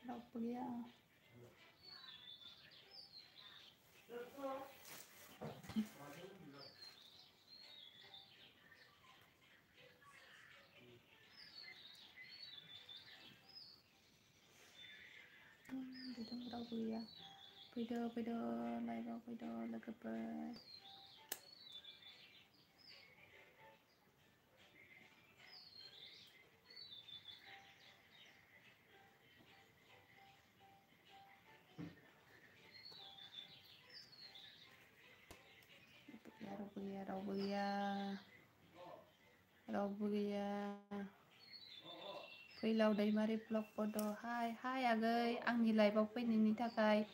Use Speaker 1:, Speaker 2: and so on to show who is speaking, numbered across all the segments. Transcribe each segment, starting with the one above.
Speaker 1: रावबो गैया रावबो गैया फैदो लाइभआव फैदो लोगोफोर रावबो गैया फैलाव दैमारि ब्लग फट' हाय आगै आंनि लाइभआव फैनायनि थाखाय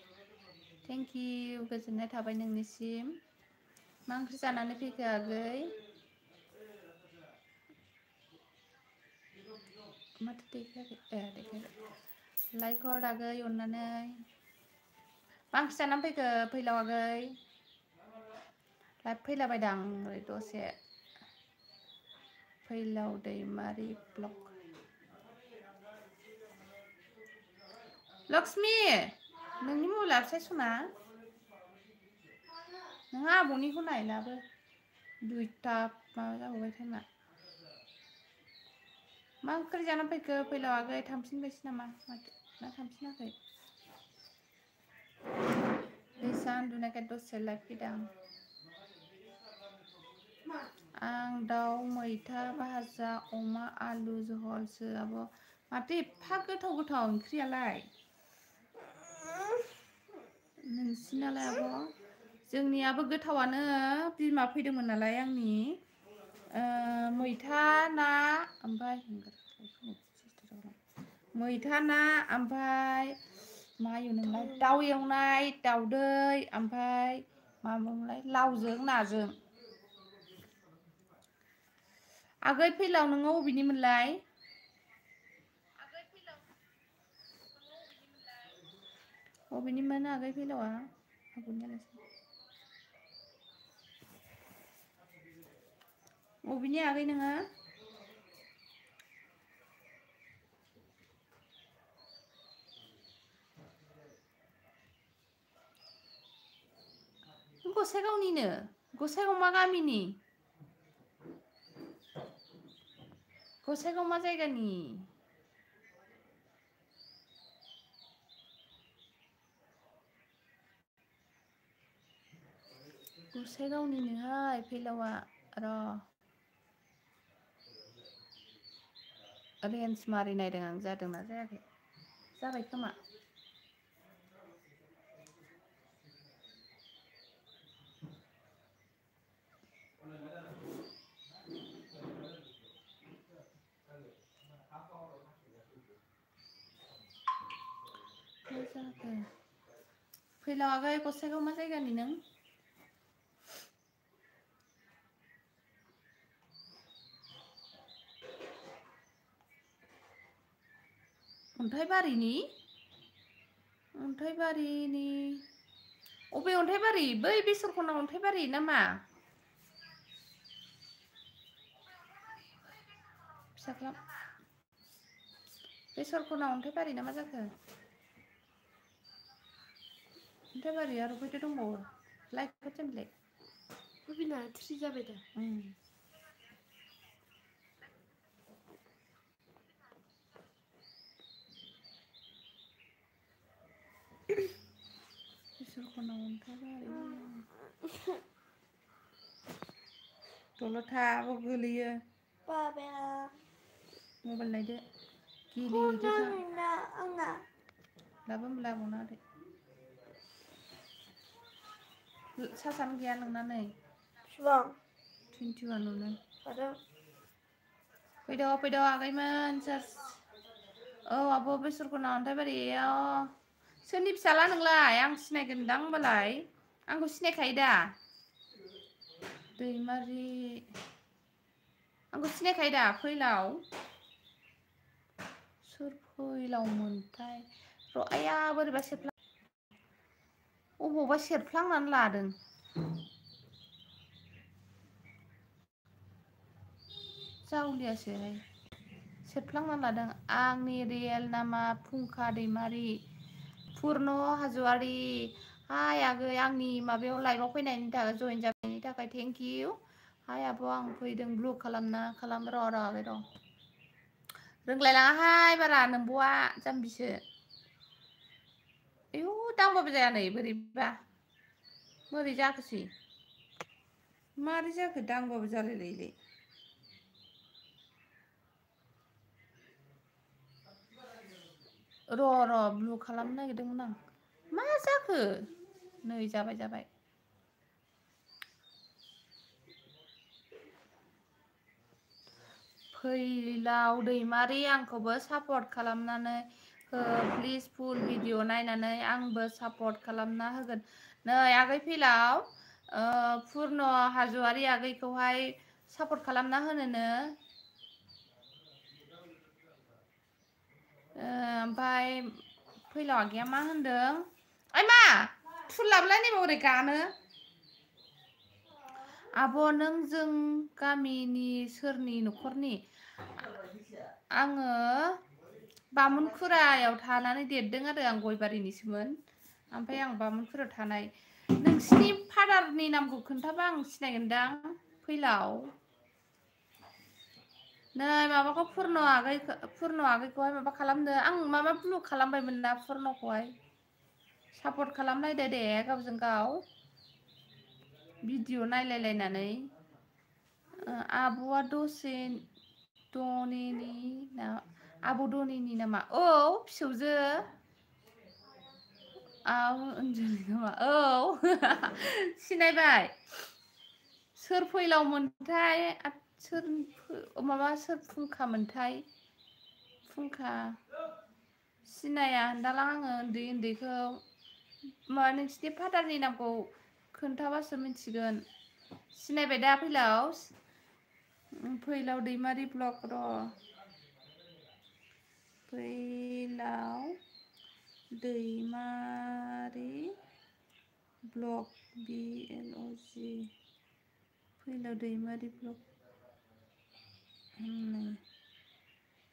Speaker 1: थेंक इउ गोजोननाय थाबाय नोंनिसिम मा ओंख्रि जानानै फैखो आगै माथो देखायाखै लाइक हर आगै अननानै मा ओंख्रि जानानै फैखो फैलाव आगै लाइभ फैलाबायदां ओरै दसे फैलाव दैमारि ब्लग लक्ष्मी नोंनि मबाइला फिसा सना नोंहा आब'निखौ नायलाबो दुइथा माबा जाबावबाय टाइमा मा ओंख्रि जानानै फैखो फैलाव आगै थांफिनबायसो नामा माथो ना थांफिनाखै दैसा उन्दुनायखाय दसे लाइभ फैदां आं दाउ मैथा भाजा अमा आलु जहलसो आब' माथो एफा गोथाव ओंख्रियालाय नोंसिनालाय आब' जोंनियाबो गोथावानो बिमा फैदोंमोन नालाय आंनि मैथा ना ओमफ्राय मा एवनायमोनलाय दाउ एवनाय दाउदै ओमफ्राय माबामोनलाय लावजों नाजों आगै फैलाव नोङो अबेनिमोनलाय अबेनिमोन आगै फैलावा अबेनि आगै नोङो गसाइगावनिनो गसाइगाव मा गामिनि गसाइगाव मा जायगानि गसाइगावनिनोहाय फैलावा र' रेन्ज मारि नायदों आं जादोंना जायाखै जाबाय खोमा फैलाव आगै गसाइगाव मा जायगानि नों अन्थाइबारिनि अबे अन्थाइबारि बै बेसरखना अन्थाइबारि नामा फिसा खालाम बेसरखना अन्थाइबारि ना मा जाखो अन्थाइबारि आरो बहायथो दंबावो लाइक हरजेनलाय बिना 3 जाबाय दा बेसरखना अन्थाइबारि दल'थाबो गोलैयो बाबाया मबाइल नायदो गेलेदो आंना दाबो लाबावना आदै सासानो गैया नोंना नै बिसिबां 21 नो आरो फैद' आगैमोन औ आब' बेसरखना अन्थाइबारियाव सोरनि फिसाला नोंलाय आं सिनायगोनदां होनबालाय आंखौ सिनायखायो दा दैमारि आंखौ सिनायखायो दा फैलाव सोर फैलावमोनथाय र' आया बोरैबा अबावबा सेरफ्लांनानै लादों जावलियासोहाय सेरफ्लांना लादों आंनि रियेल नामा फुंखा दैमारि पुर्न हाज'वारि हाय आगै आंनि माबायाव लाइभआव फैनायनि थाखाय जइन जानायनि थाखाय थेंक इउ हाय आब' आं फैदों ब्लु खालामना खालाम र' आगै र' रोंलायलाङाहाय बारा नोंब'आ जाम्बिसो आयौ दांबाबो जाया नै बोरैबा बोरै जाखोसै मारै जाखो दांबाबो जालायलायोलै र' ब्लु खालामनो नागिरदोंमोन आं मा जाखो नै जाबाय फैलाव दैमारि आंखौबो सापर्ट खालामनानै हो प्लिज फुल भिडिअ नायनानै आंबो सापर्ट खालामना होगोन नै आगै फैलाव पुर्न हाज'वारि आगैखौहाय सापर्ट खालामना होनोनो ओमफ्राय फैलाव आगैया मा होनदों ओइ मा थुल लाबोलाय नैबे ओरै गानो आब' नों जों गामिनि सोरनि न'खरनि आङो बामुनखुरायाव थानानै देरदों आरो आं गयबारिनिसोमोन ओमफ्राय आं बामुनखुरायाव थानाय नोंसिनि फादारनि नामखौ खोन्थाबा आं सिनायगोनदां फैलाव नै माबाखौ पुर्न आगैखौहाय माबा खालामदो आं माबा ब्लु खालामबायमोन ना पुर्नखौहाय सापर्ट खालामलायदो दे गावजों गाव भिडिअ नायलायलायनानै आब'आ दसे दनेनि ना आब' दनेनि नामा औ फिसौजो अनजलि नामा औ सिनायबाय सोर फैलावमोनथाय सोर माबा सोर फुंखामोनथाय फुंखा सिनाया होनदालां आङो उन्दैखौ मा नोंसिनि फादारनि नामखौ खोन्थाबासो मिथिगोन सिनायबाय दा फैलाव दैमारि ब्लग र' फैलाव दैमारि ब्लग BLOG फैलाव दैमारि ब्लग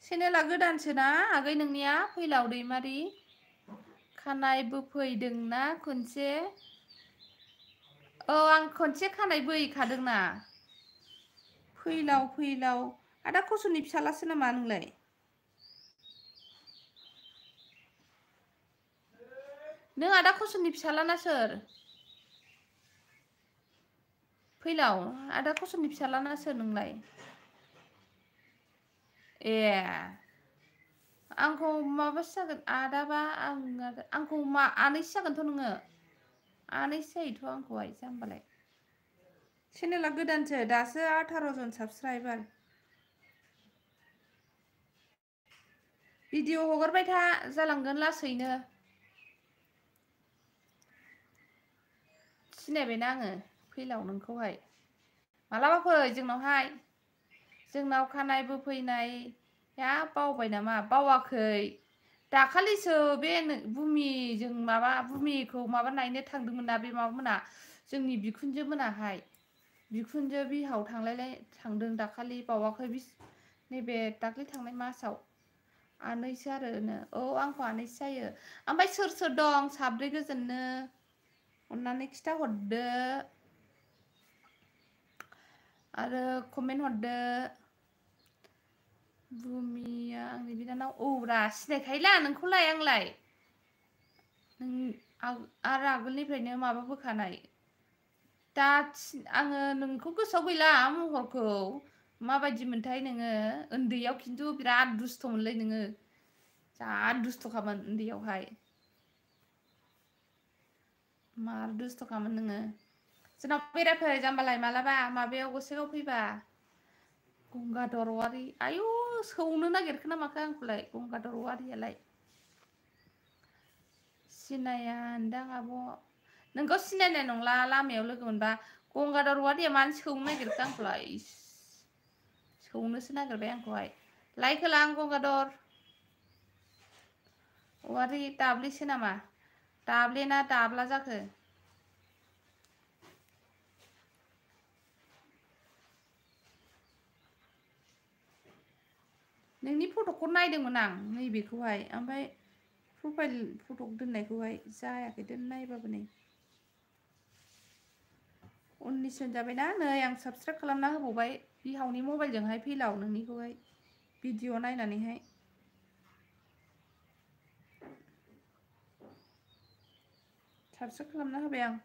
Speaker 1: चेनेला गोदानसो ना आगै नोंनिया फैलाव दैमारि खानाय बोफैदोंना खनसे औ आं खनसे खानाय बोहैखादोंना फैलाव आदा कसुनि फिसालासो नामा नोंलाय नों आदा कसुनि फिसालाना सोर फैलाव आदा कसुनि फिसालाना सोर नोंलाय ए आंखौ माबासो जागोन आदाबा आंखौ मा आनैसो जागोनथ' नोङो आनैसो जायोथ' आंखौहाय जाम्बालाय चेनेला गोदानसो दासो 18 जन साबसक्राइबार भिडिअ हगारबाय था जालांगोन लासैनो सिनायबायना आङो फैलाव नोंखौहाय मालाबा फै जोंनाव खानाय बोफैनाया बावबाय नामा बावाखै दाखालिसो बे बुमिजों माबा बुमिखौ माबा नायनो थांदोंमोन ना बे माबा मोना जोंनि बिखुनजो मोनाहाय बिखुनजो बिहाव थांदों दाखालि बावाखै नैबे दाख्लै थांनाय मासाव आनैसो आरोनो औ आंखौ आनैसो जायो ओमफ्राय सोर दं साब्रै गोजोननो अन्नानै खिथाहरदो आरो कमेन्ट हरदो बुमिया आंनि बिनानाव औब्रा सिनायखायोला नोंखौलाय आंलाय आरो आगोलनिफ्रायनो माबाबोखानाय दा आङो नोंखौ गोसोआव गैला महरखौ माबायदि मोनथाय नोङो उन्दैयाव खिन्थु बिराद दुस्थ'मोनलै नोङो जा दुस्थ'खामोन उन्दैयावहाय मार दुस्थ'खामोन नोङो जोंनाव बेरायफै जाम्बालाय मालाबा माबायाव गसाइगाव फैबा गंगाधर औवारि आयु सौनो नागिरखो ना माखो आंखौलाय गंगाधर औवारियालाय सिनाया होनदां आब' नोंखौ सिनायनाय नंला लामायाव लोगो मोनबा गंगाधर औवारिया मानो सौनो नागिरखो आंखौलाय सौनोसो नागिरबाय आंखौहाय लाइक होला आं गंगाधर औवारि दाब्लेसो नामा दाब्ले ना दाब्ला जाखो नोंनि फट'खौ नायदोंमोन आं नैबेखौहाय ओमफ्राय प्रफाइल फट' दोननायखौहाय जायाखै दोननायबाबो नै 19 जन जाबायना नै आं साबस्क्राइब खालामना होबावबाय बिहावनि मबाइलजोंहाय फैलाव नोंनिखौहाय भिडिअ नायनानैहाय साबस्क्राइब खालामना होबाय आं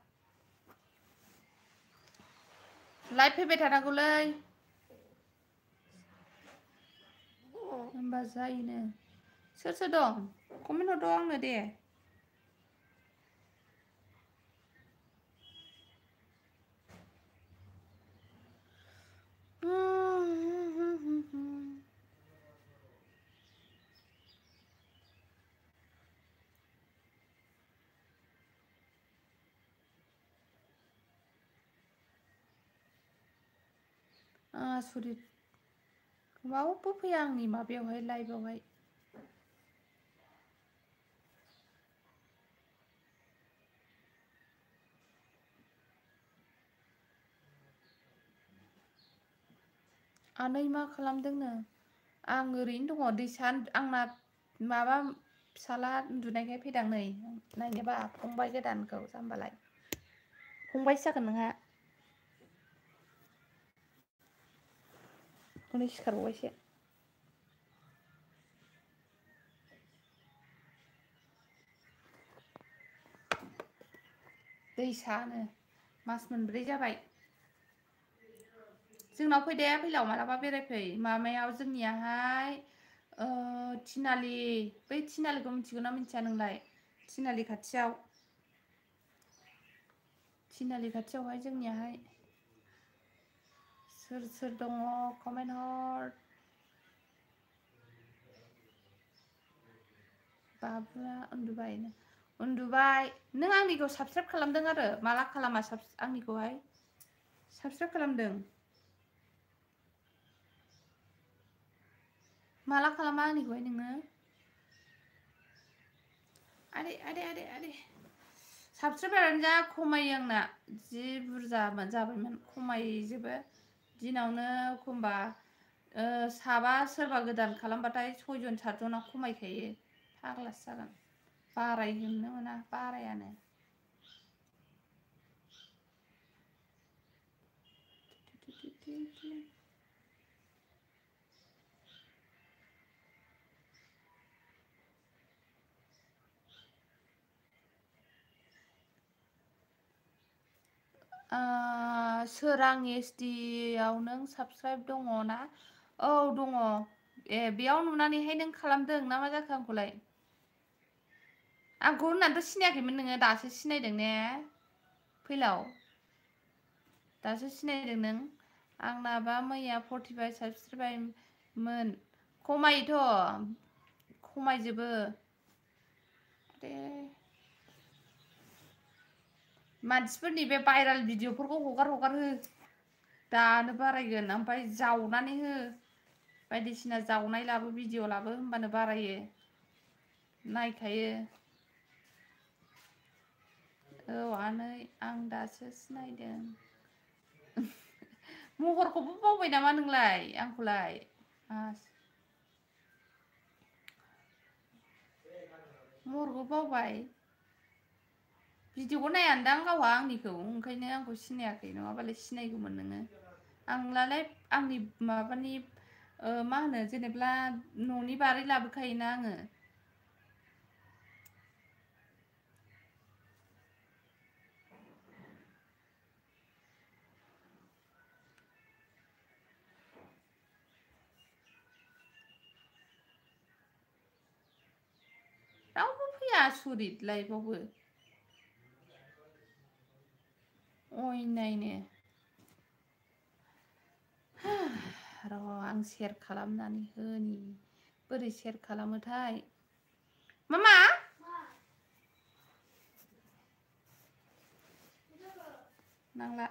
Speaker 1: लाइभ फैबाय थानांगौलै होमबा जायोनो सोर सोर दं कमेन्ट हरद' आंनो दे सरि रावबो फैया आंनि माबायावहाय लाइभआवहाय आनै मा खालामदोंनो आं ओरैनो दङ दैसा आंना माबा फिसाला उन्दुनायखाय फैदां नै नायनोबा फंबाय गोदानखौ जाम्बालाय फंबायसो जागोन नोंहा हनै सिखारबावबायसो दैसानो मास मोनब्रै जाबाय जोंनाव फैदे फैलाव मालाबा बेरायफै माबायाव जोंनियाहाय थिनालि बै थिनालिखौ मिथिगौ ना मिथिया नोंलाय थिनालि खाथियावहाय जोंनियाहाय सोर सोर दङ कमेन्ट हर बाबुआ उन्दुबाय नों आंनिखौ साबस्क्राइब खालामदों आरो माला खालामा आंनिखौहाय साबस्क्राइब खालामदों माला खालामा आंनिखौहाय नोङो आरे साबस्क्राइबारानो जा खमायो आंना जि बुरजा जाबायमोन खमायजोबो दिनावनो एखमबा साबा सोरबा गोदान खालामबाथाय 6 जन 7 जना खमायखायो फाग्लासो जागोन बारायजोबनो मोना बारायानो सोरां SD आव नों साबस्क्राइब दङ ना औ दङ बेयाव नुनानैहाय नों खालामदों ना मा जाखो आंखौलाय आंखौ होननानैथ' सिनायाखैमोन नोङो दासो सिनायदों ने फैलाव दासो सिनायदों नों आंनाबा मैया 45 साबस्क्राइबारमोन खमायजोबो मानसिफोरनि बे भाइराल भिडिअफोरखौ हगार हो दानो बारायगोन ओमफ्राय जावनानै हो बायदिसिना जावनाय लाबो भिडिअ लाबो होमबानो बारायो नायखायो औ आनै आं दासो सिनायदों महरखौबो बावबाय नामा नोंलाय आंखौलाय महरखौ बावबाय भिडिअखौ नायानदां गावहा आंनिखौ ओंखायनो आंखौ सिनायाखै नङाबालाय सिनायगौमोन नोङो आंलाय आंनि माबानि मा होनो जेनेबा न'नि बारै लाबोखायोना आङो रावबो फैया आसरित लाइभआवबो नायनो र' आं शेयार खालामनानै होनि बोरै शेयार खालामोथाय मामा नांला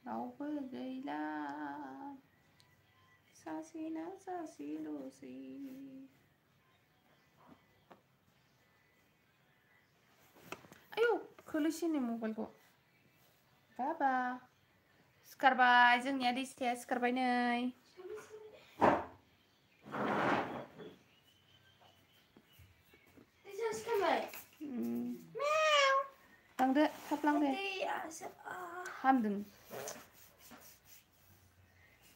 Speaker 1: रावबो गैला सासेना सासेल'सै आयौ खोलैसिनो मबाइलखौ बाबा सिखारबाय जोंनिया दिस्टाया सिखारबाय नै लांदो थाब लांदो हामदों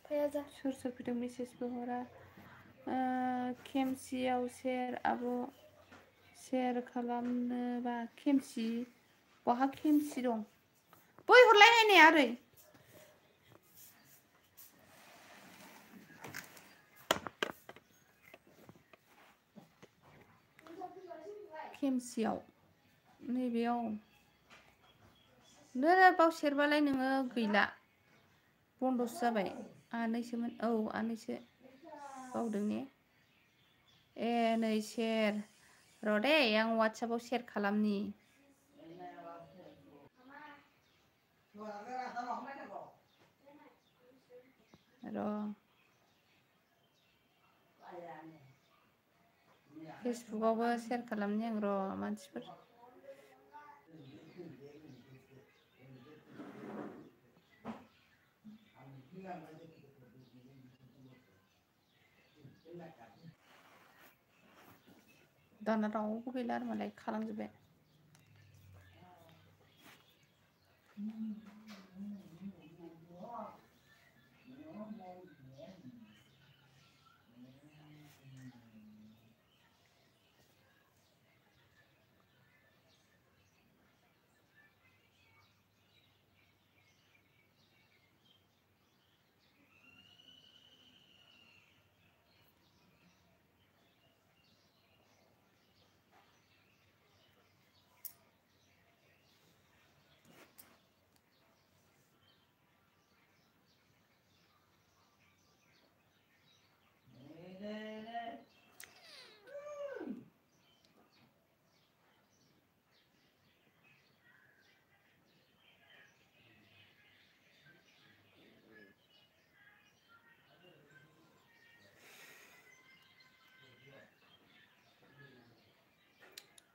Speaker 1: सोर सोर फैदों मेसेजबो हरा खेमसियाव सेर आब' सेर खालामनोबा खेमसि बहा खेमसि दं बै हरलायनाय आरै खेमसियाव नैबेयाव नो बाव सेरबालाय नोङो गैला बन्दसो जाबाय आनैसोमोन औ आनैसो बावदों ने ए नै सेर र' दे आं वाट्सएपआव सेर खालामनि र' फेसबुकआवबो सेर खालामनि आं र' मानसिफोर दाना रावबो गैला आरो मालाय खालामजोब्बाय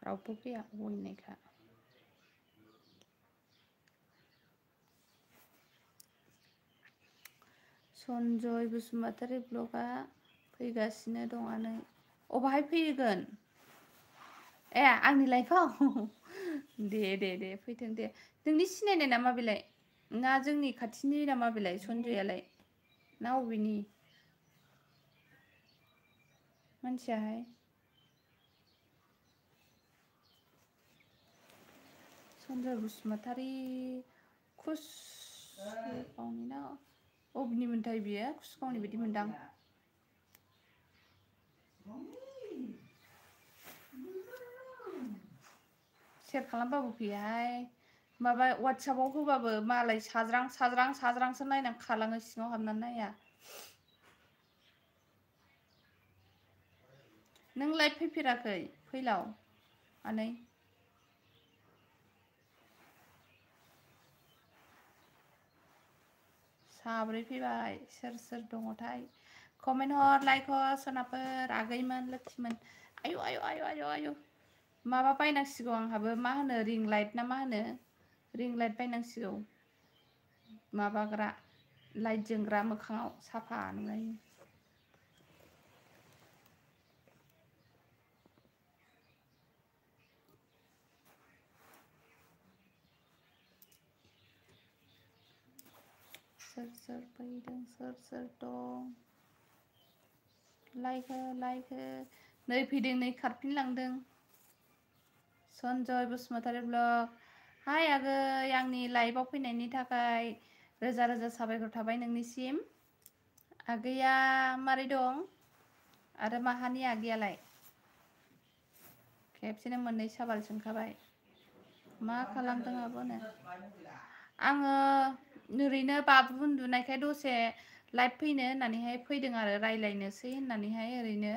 Speaker 1: रावबो फैया बयनायखा सनजय बसुमतारी ब्लगा फैगासिनो दं आनै अबाहाय फैगोन ए आंनि लाइफआव दे फैथों दे नोंनि सिनायनाय नामा बेलाय ना जोंनि खाथिनि नामा बेलाय सनजयालाय ना अबेनि मानसियाहाय सनजय बसुमतारी खुसगावनि ना अबेनि मोनथाय बियो खुसगावनि बायदि मोनदां सेर खालामबाबो फैयाहाय माबा वाट्सएपआव होबाबो मालाय साज्रांसो नायनानै खालाङो सिङाव हाबनानै नाया नों लाइभ फैफेराखै फैलाव आनै साब्रै फैबाय सोर दङथाय कमेन्ट हर लाइक हर सनाफोर आगैमोन लोखिमोन आयु माबा बायनांसिगौ आंहाबो मा होनो रिं लाइट ना मा होनो रिं लाइट बायनांसिगौ माबाग्रा लाइट जोंग्रा मोखाङाव साफा नुनायनि सोर फैदों सोर दं लाइक हो नै फैदों नै खारफिनलांदों सनजय बसुमतारी ब्लग हाय आगै आंनि लाइभआव फैनायनि थाखाय रोजा रोजा साबायखर थाबाय नोंनिसिम आगैया मारै दं आरो माहानि आगैयालाय खेबसेनो मोननै साबाल सोंखाबाय मा खालामदों आब'नो आङो ओरैनो बाबु उन्दुनायखाय दसे लाइभ फैनो होननानैहाय फैदों आरो रायज्लायनोसै होननानैहाय ओरैनो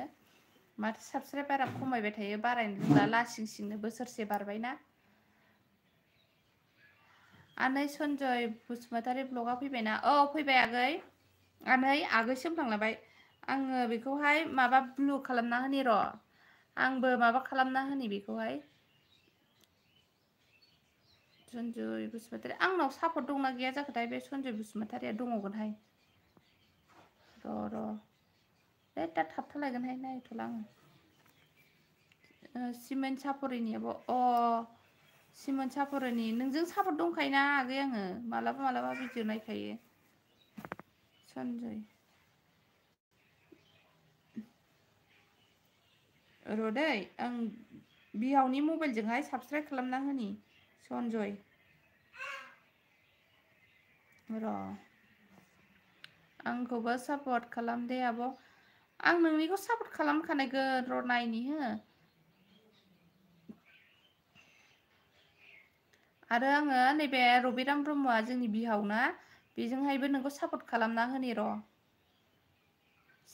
Speaker 1: माथो साबसक्राइबारा खमायबाय थायो बारायनो रोंला लासिं सिंनो बोसोरसे बारबायना आनै सनजय बसुमतारी ब्लगा फैबायना औ फैबाय आगै आनै आगैसो होनफ्लांलायबाय आङो बेखौहाय माबा ब्लु खालामना होनि र' आंबो माबा खालामना होनि बेखौहाय सन्जय बसुमतारी आंनाव सापर्ट दंना गैया जाखोथाय बे सन्जय बसुमतारिया दङगोनहाय र' दा थाबथालायगोनहाय नायथ'ला आङो सिमेन्ट सापरिनियाबो सिमेन्ट सापरिनि नोंजों सापर्ट दंखायोना आगै आङो मालाबा भिडिअ नायखायो सन्जय र' दै आं बिहावनि मबाइलजोंहाय साबसक्राइब खालामना होनि सन्जय र' आंखौबो सापर्ट खालाम दे आब' आं नोंनिखौ सापर्ट खालामखानायगोन र' नायनि हो आरो आङो नैबे रबिराम ब्रह्मआ जोंनि बिहावना बेजोंहायबो नोंखौ सापर्ट खालामना होनि र'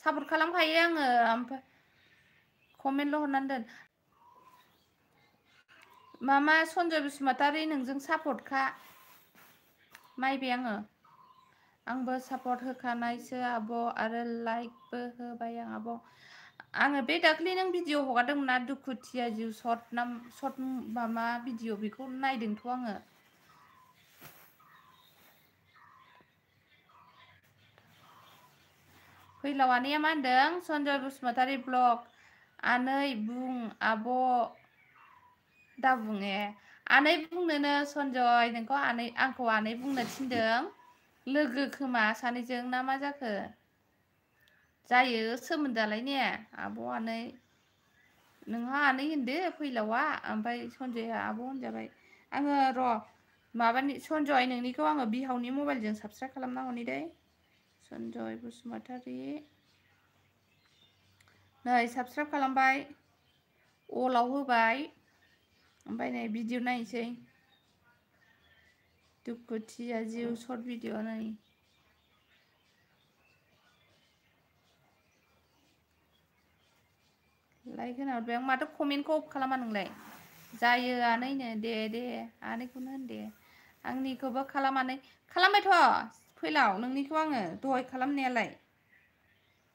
Speaker 1: सापर्ट खालामखायो आङो ओमफ्राय कमेन्टल' हरनानै दोन मामा सन्जय बसुमतारी नोंजों सापर्टखा नायबाय आंबो सापर्ट होखानायसो आब' आरो लाइकबो होबाय आं आब' आङो बे दाख्लै नों भिडिअ हगारदोंमोन ना दुखुथिया जिउ सर्ट मामा भिडिअ बेखौ नायदोंथ' आङो फैलाव आनैया मा होनदों सन्जय बसुमतारी ब्लग आनै बुं आब' दा बुङे आनै बुंनोनो सन्जय नोंखौ आंखौ आनै बुंनो थिनदों लोगो खोमा सानैजों ना मा जाखो जायो सोमोन्दोआलाय ने आब' आनै नोंहा आनै होनदो फैलावा ओमफ्राय सन्जयआ आब' होनजाबाय आङो र' माबानि सन्जय नोंनिखौ आङो बिहावनि मबाइलजों साबसक्राइब खालामना हरनि दै सन्जय बसुमतारी नै साबसक्राइब खालामबाय अलाव होबाय ओमफ्राय नै भिडिअ नायनोसै दुखुथिया जिउ सर्ट भिडिअ नै लाइक होना हरबाय आं माथो कमेन्टखौ अफ खालामा नोंलाय जायो आनैनो दे आनैखौनो होन दे आंनिखौबो खालामनानै खालामबायथ' फैलाव नोंनिखौ आङो दहाय खालामनायालाय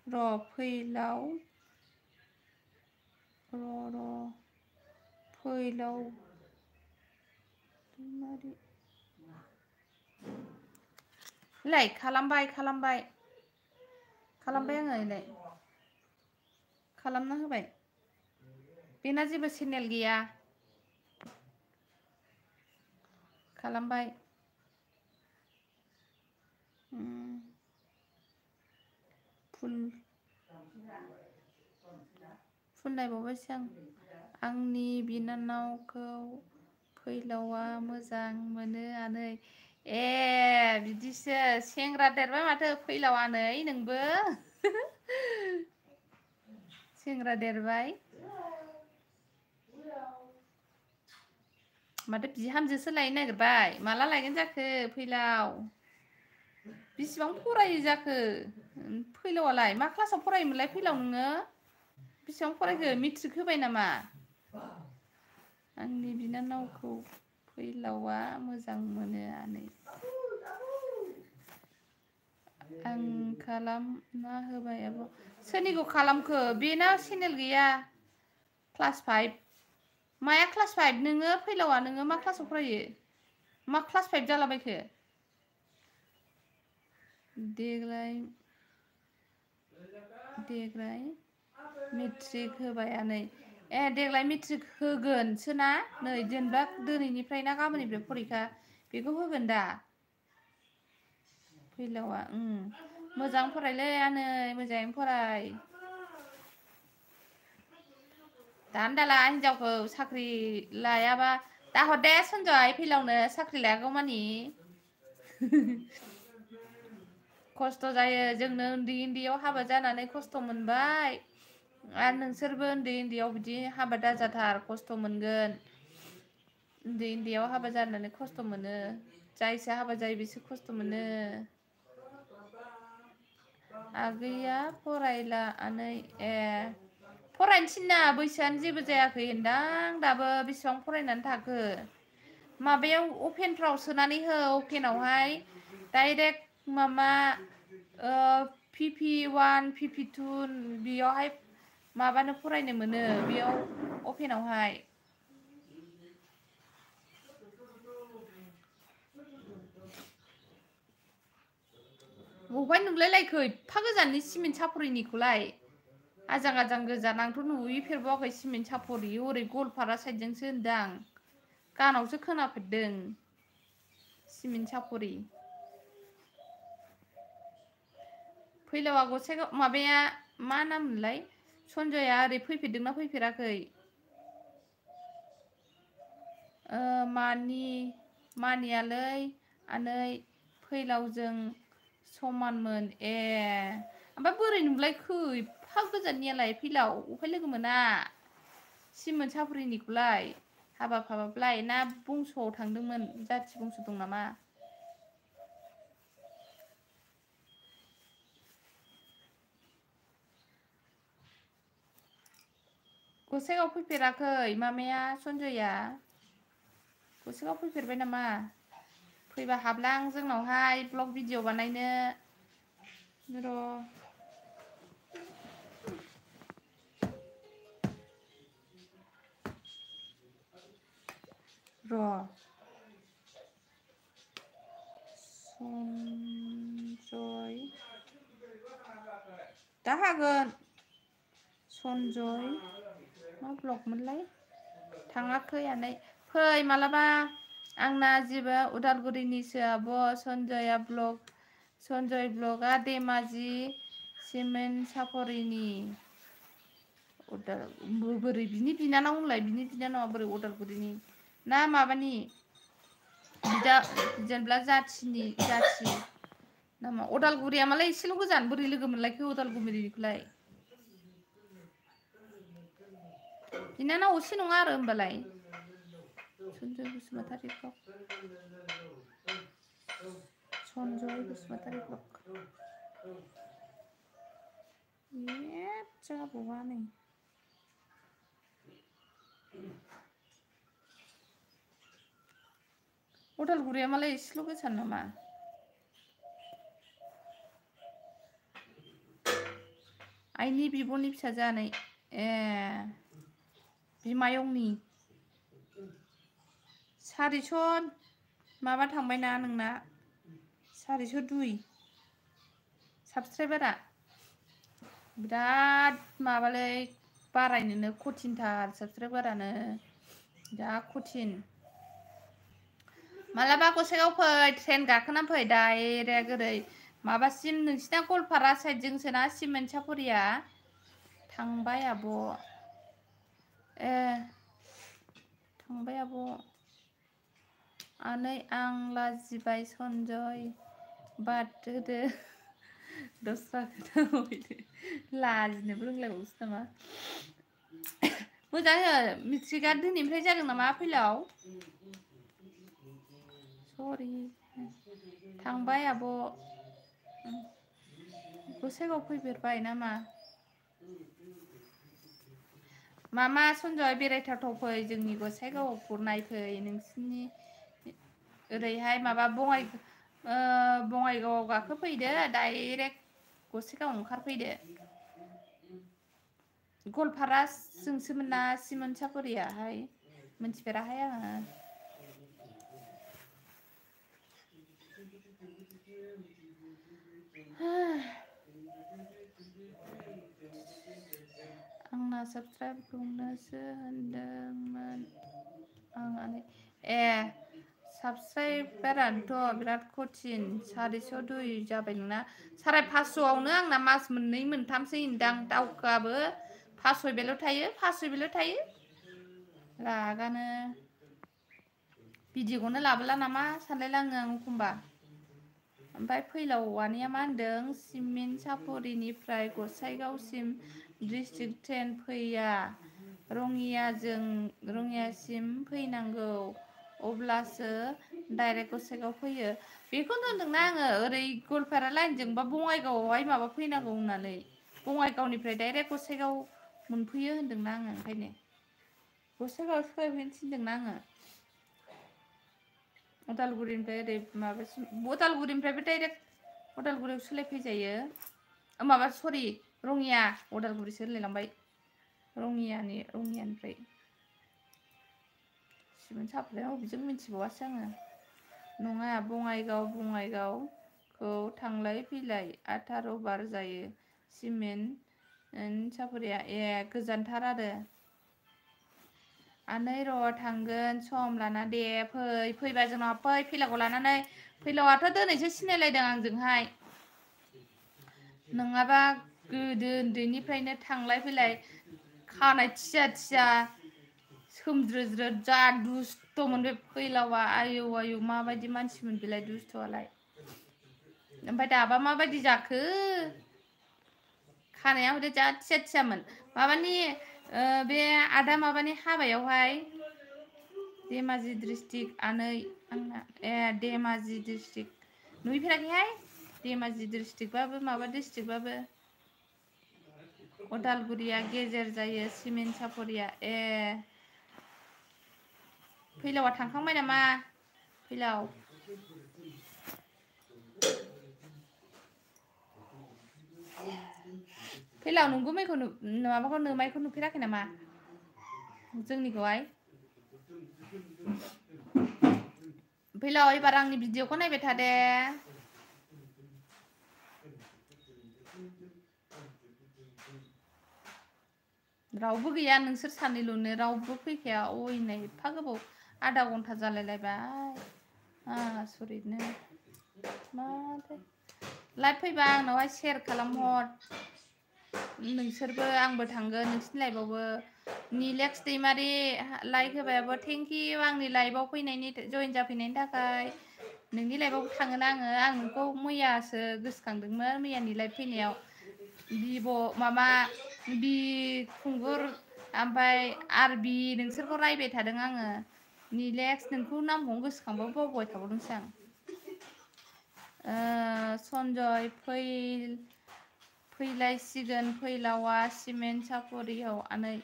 Speaker 1: र' फैलाव फैलाव लाय खालामबाय आङो लाय खालामना होबाय बेना जेबो चेनेल गैया खालामबाय फुल नायबावबायसो आंनि बिनानावखौ फैलावआ मोजां मोनो आनै ए बिदिसो सेंग्रा देरबाय माथो फैलाव आनै नोंबो सेंग्रा देरबाय माथो बिहामजोसो लायनो नागिरबाय माला लायगोन जाखो फैलाव बेसेबां फरायो जाखो फैलावआलाय मा क्लासाव फरायोमोनलाय फैलाव नोङो बेसेबां फरायखो मेट्रिक होबाय नामा आंनि बिनानावखौ फैलावआ मोजां मोनो आनै आं खालामना होबाय आब' सोरनिखौ खालामखो बेना चेनेल गैया क्लास 5 माया क्लास 5 नोङो फैलावा नोङो मा क्लासाव फरायो मा क्लास 5 जालाबायखो देग्लाय मेट्रिक होबाय आनै देग्लाय मेट्रिक होगोनसो ना नै जेनेबा दिनैनिफ्राय ना गाबोननिफ्राय फरिखा बेखौ होगोन दा फैलावा मोजां फरायलै आनै मोजाङैनो फराय दानो दाला हिनजावखौ साख्रि लायाबा दाहर दे सन्जय फैलावनो साख्रि लायागौ मानि खस्थ' जायो जोंनो उन्दैयाव हाबा जानानै खस्थ' मोनबाय आरो नोंसोरबो उन्दैयाव बिदि हाबा दाजाथार खस्थ' मोनगोन उन्दैयाव हाबा जानानै खस्थ' मोनो जायसो हाबा जायो बिसोर खस्थ' मोनो आगैया फरायला आनै फरायनो थिनना बैसोआनो जेबो जायाखै होनदां दाबो बेसेबां फरायनानै थाखो माबायाव अपेनफ्राव सोनानै हो अपेनावहाय डाइरेक्ट मामा PP1 PP2 बेयावहाय माबानो फरायनो मोनो बेयाव अपेनावहाय बबेहाय नुलायलायखो एफा गोजाननि सिमेन्ट सापरिनिखौलाय आजां आजां गोजान आंथ' नुहैफेरबावाखै सिमेन्ट सापरि ओरै गवालपारा साइडजोंसो होनदां गानावसो खोनाफेरदों सिमेन्ट सापरि फैलावा गसाइगाव माबाया मा नाम मोनलाय सन्जया ओरै फैफेरदोंना फैफेराखै मानियालै आनै फैलावजों समानमोन ए ओमफ्राय बोरै नुलायखो एफा गोजाननियालाय फैलाव अफाय लोगो मोना सिमेन्ट सापरिनिखौलाय हाबालाय ना बंस'आव थांदोंमोन जाथि बंस' दं नामा गसाइगाव फैफेराखै मामाया सन्जया गसाइगाव फैफेरबाय नामा फैबा हाबलां जोंनावहाय ब्लग भिडिअ बानायनो र' सन्जय दा हागोन सन्जय मा ब्लग मोनलाय थाङाखै आनै फै मालाबा आंना जेबो उदालगुरिनिसो आब' सन्जय ब्लगा धेमाजि सिमेन्ट सापरिनि बोरै बिनि बिनानाव होनलाय बिनि बिनानावा बोरै उदालगुरिनि ना माबानि बिदा जेनेबा जाथि नामा उदालगुरिया मालाय एसेल' गोजान बोरै लोगो मोनलायखो उदालगुरिनिखौलाय बिनानाव असे नङा आरो होमबालाय सन्जय बसुमतारी ब्लग जाबावा नै उदालगुरिया मालाय एसेल' गोजान नामा आइनि बिब'नि फिसाजो आनै ए बिमायंनि 400 माबा थांबायना नोंना 402 साबसक्राइबारा बिराद माबालै बारायनोनो कठिनथार साबसक्राइबारानो बिराद कठिन मालाबा गसाइगाव फै ट्रेन गाखोना फै डाइरेक्ट ओरै माबासिम नोंसिना गवालपारा साइडजोंसोना सिमेन्ट सापरिया थांबाय आब' ए थांबाय आब' आनै आं लाजिबाय सन्जय बाद होदो दस्रा खोथा फैदो लाजिनोबो रोंलायबावोसो नामा मोजां हो मेट्रिकआ दिनैनिफ्राय जादों नामा फैलाव सरि थांबाय आब' गसाइगाव फैफेरबाय नामा मामा सन्जय बेरायथावथाव फै जोंनि गसाइगावखौ नायफै नोंसिनि ओरैहाय माबा बङाइगावआव गाखोफैदो डाइरेक्ट गसाइगाव ओंखारफैदो गवालपाराजोंसोमोन ना सिमेन्ट सापरियाहाय मिथिफेराहाय आङो आंना साबसक्राइब दंनोसो होनदोंमोन आं आनै ए साबसक्राइबारानोथ' बिराद कठिन 402 जाबाय नोंना 550आवनो आंना मास मोननै मोनथामसो होनदां दावखोआबो 500 थायो रागानो भिडिअखौनो लाबोला नामा सानलायलाङो आं एखमबा ओमफ्राय फैलावानिया मा होनदों सिमेन्ट सापरिनिफ्राय गसाइगावसिम डिस्ट्रिक्ट ट्रेन फैया रङियासिम फैनांगौ अब्लासो डाइरेक्ट गसाइगाव फैयो बेखौनो होनदोंना आङो ओरै गवालपारा लाइनजोंबा बङाइगावआवहाय माबा फैनांगौ होननानै बङाइगावनिफ्राय डाइरेक्ट गसाइगाव मोनफैयो होनदोंना आङो ओंखायनो गसाइगाव फैनो थिनदोंना आङो उदालगुरिनिफ्राय ओरै माबासिम उदालगुरिनिफ्रायबो डाइरेक्ट उदालगुरियाव सोलायफैजायो माबा सरि रङिया उदालगुरिसो होनलायलांबाय रङियानिफ्राय सिमेन्ट सापरिया बबेजों मिथिबावासो आङो नङा बङाइगाव खौ थांलाय फैलाय 18 बार जायो सिमेन्ट सापरिया गोजानथार आरो आनै र' थांगोन सम लाना दे फैबा जोंनाव फैलाखौ लानानै फैलावाथ' दिनैसो सिनायलायदों आंजोंहाय नङाबा गोदो उन्दैनिफ्रायनो थांलाय फैलाय खानाय थिया सोमज्रोज्रो जा दुस्थ'मोन बे फैलावा आयौ आयौ माबायदि मानसिमोन बेलाय दुस्थ'आलाय ओमफ्राय दाबा माबायदि जाखो खानाया हले जा थियामोन माबानि बे आदा माबानि हाबायावहाय धेमाजि डिस्ट्रिक्ट आनै आंना धेमाजि डिस्ट्रिक्ट नुहैफेराखैहाय धेमाजि डिस्ट्रिक्टबाबो माबा डिस्ट्रिक्टबाबो उदालगुरिया गेजेर जायो सिमेन्ट सापरिया फैलावा थांखांबाय नामा फैलाव फैलाव नोंगुमैखौ माबाखौ नोमायखौ नुफेराखै नामा जोंनिखौहाय फैलाव एबार आंनि भिडिअखौ नायबाय थादे रावबो गैया नोंसोर सानैल'नो रावबो फैखाया अयनाय एफा गोबाव आधा घन्टा जालायलायबाय आसरितनो माथो लाइभ फैबा आंनावहाय शेयार खालामहर नोंसोरबो आंबो थांगोन नोंसिनि लाइभआवबो निलेक्स दैमारि लाइक होबायाबो थेंक इउ आंनि लाइभआव फैनायनि जइन जाफैनायनि थाखाय नोंनि लाइभआव थाङोन आं नोंखौ मैयासो गोसोखांदोंमोन मैयानि लाइभ फैनायाव माबा बि खुंगुर ओमफ्राय आरबि नोंसोरखौ रायबाय थादों आङो निलेक्स नोंखौ नामखौनो गोसोखांबाबो बावबाय थाबावदोंसो आं सन्जय फैलायसिगोन फैलावा सिमेन्ट सापरियाव आनै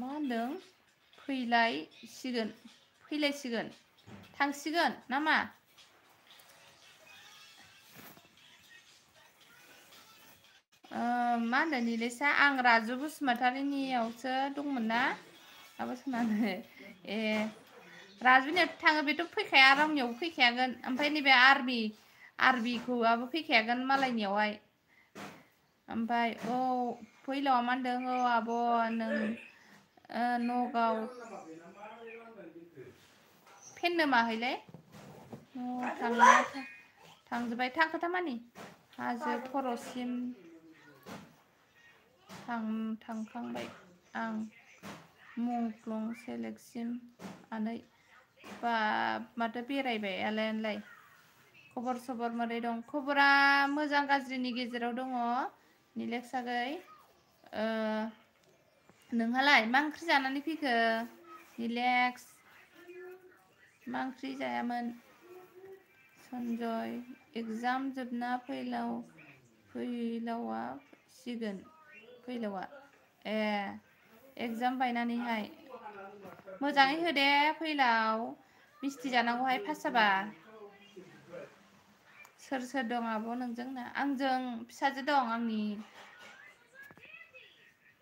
Speaker 1: मा होनदों फैलायसिगोन थांसिगोन ना मा होनदों निलेशा आं राजु बसुमतारिनियावसो दंमोन ना माबा सोंनानै राजुनियाव थाङो बेथ' फैखाया रावनियावबो फैखायागोन ओमफ्राय नैबे आरबिखौआबो फैखायागोन मालायनियावहाय ओमफ्राय फैलावा मा होनदों आब' नों नगाव फेननो माहैलाय थांजोब्बाय थांखोथामानि हाजो खर'सिम थांखांबाय आं मुंख्लं सेलेक्टसिम आनै बा माथो बेरायबाय आलाय खबर सबर मोरै दं खबरा मोजां गाज्रिनि गेजेराव दङ निलेक्स आगै नोंहालाय मा ओंख्रि जानानै फैखो निलेक्स मा ओंख्रि जायामोन सन्जय एगजाम जोबना फैलावा एगजाम बायनानैहाय मोजाङै होदे फैलाव मिस्थि जानांगौहाय पास जाबा सोर दं आब' नोंजोंना आंजों फिसाजो दं आंनि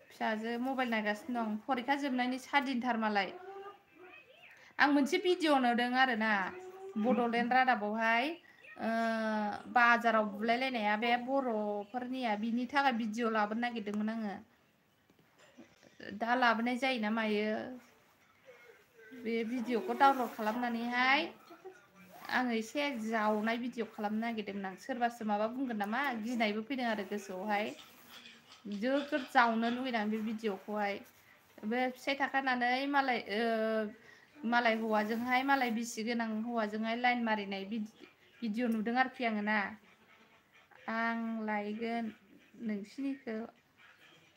Speaker 1: फिसाजो मबाइल नायगासिनो दं फरिखा जोबनायनि 7 दिनथार मालाय आं मोनसे भिडिअ नुदों आरोना बड'लेण्ड रादाबावहाय बाजाराव बुलायलायनाया बे बर'फोरनिया बिनि थाखाय भिडिअ लाबोनो नागिरदोंमोन आङो दा लाबोनाय जायो ना मायो बे भिडिअखौ डाउनलड खालामनानैहाय आङो एसे जावनाय भिडिअ खालामनो नागिरदोंमोन आं सोरबासो माबा बुंगोन नामा गिनायबो फैदों आरो गोसोआवहाय जोगोद जावनो लुगैदों बे भिडिअखौहाय बे फिसाइ थाखानानै मालाय हौवाजोंहाय मालाय बिसि गोनां हौवाजोंहाय लाइन मारिनाय भिडिअ नुदों आरोखि आङो ना आं लायगोन नोंसिनिखौ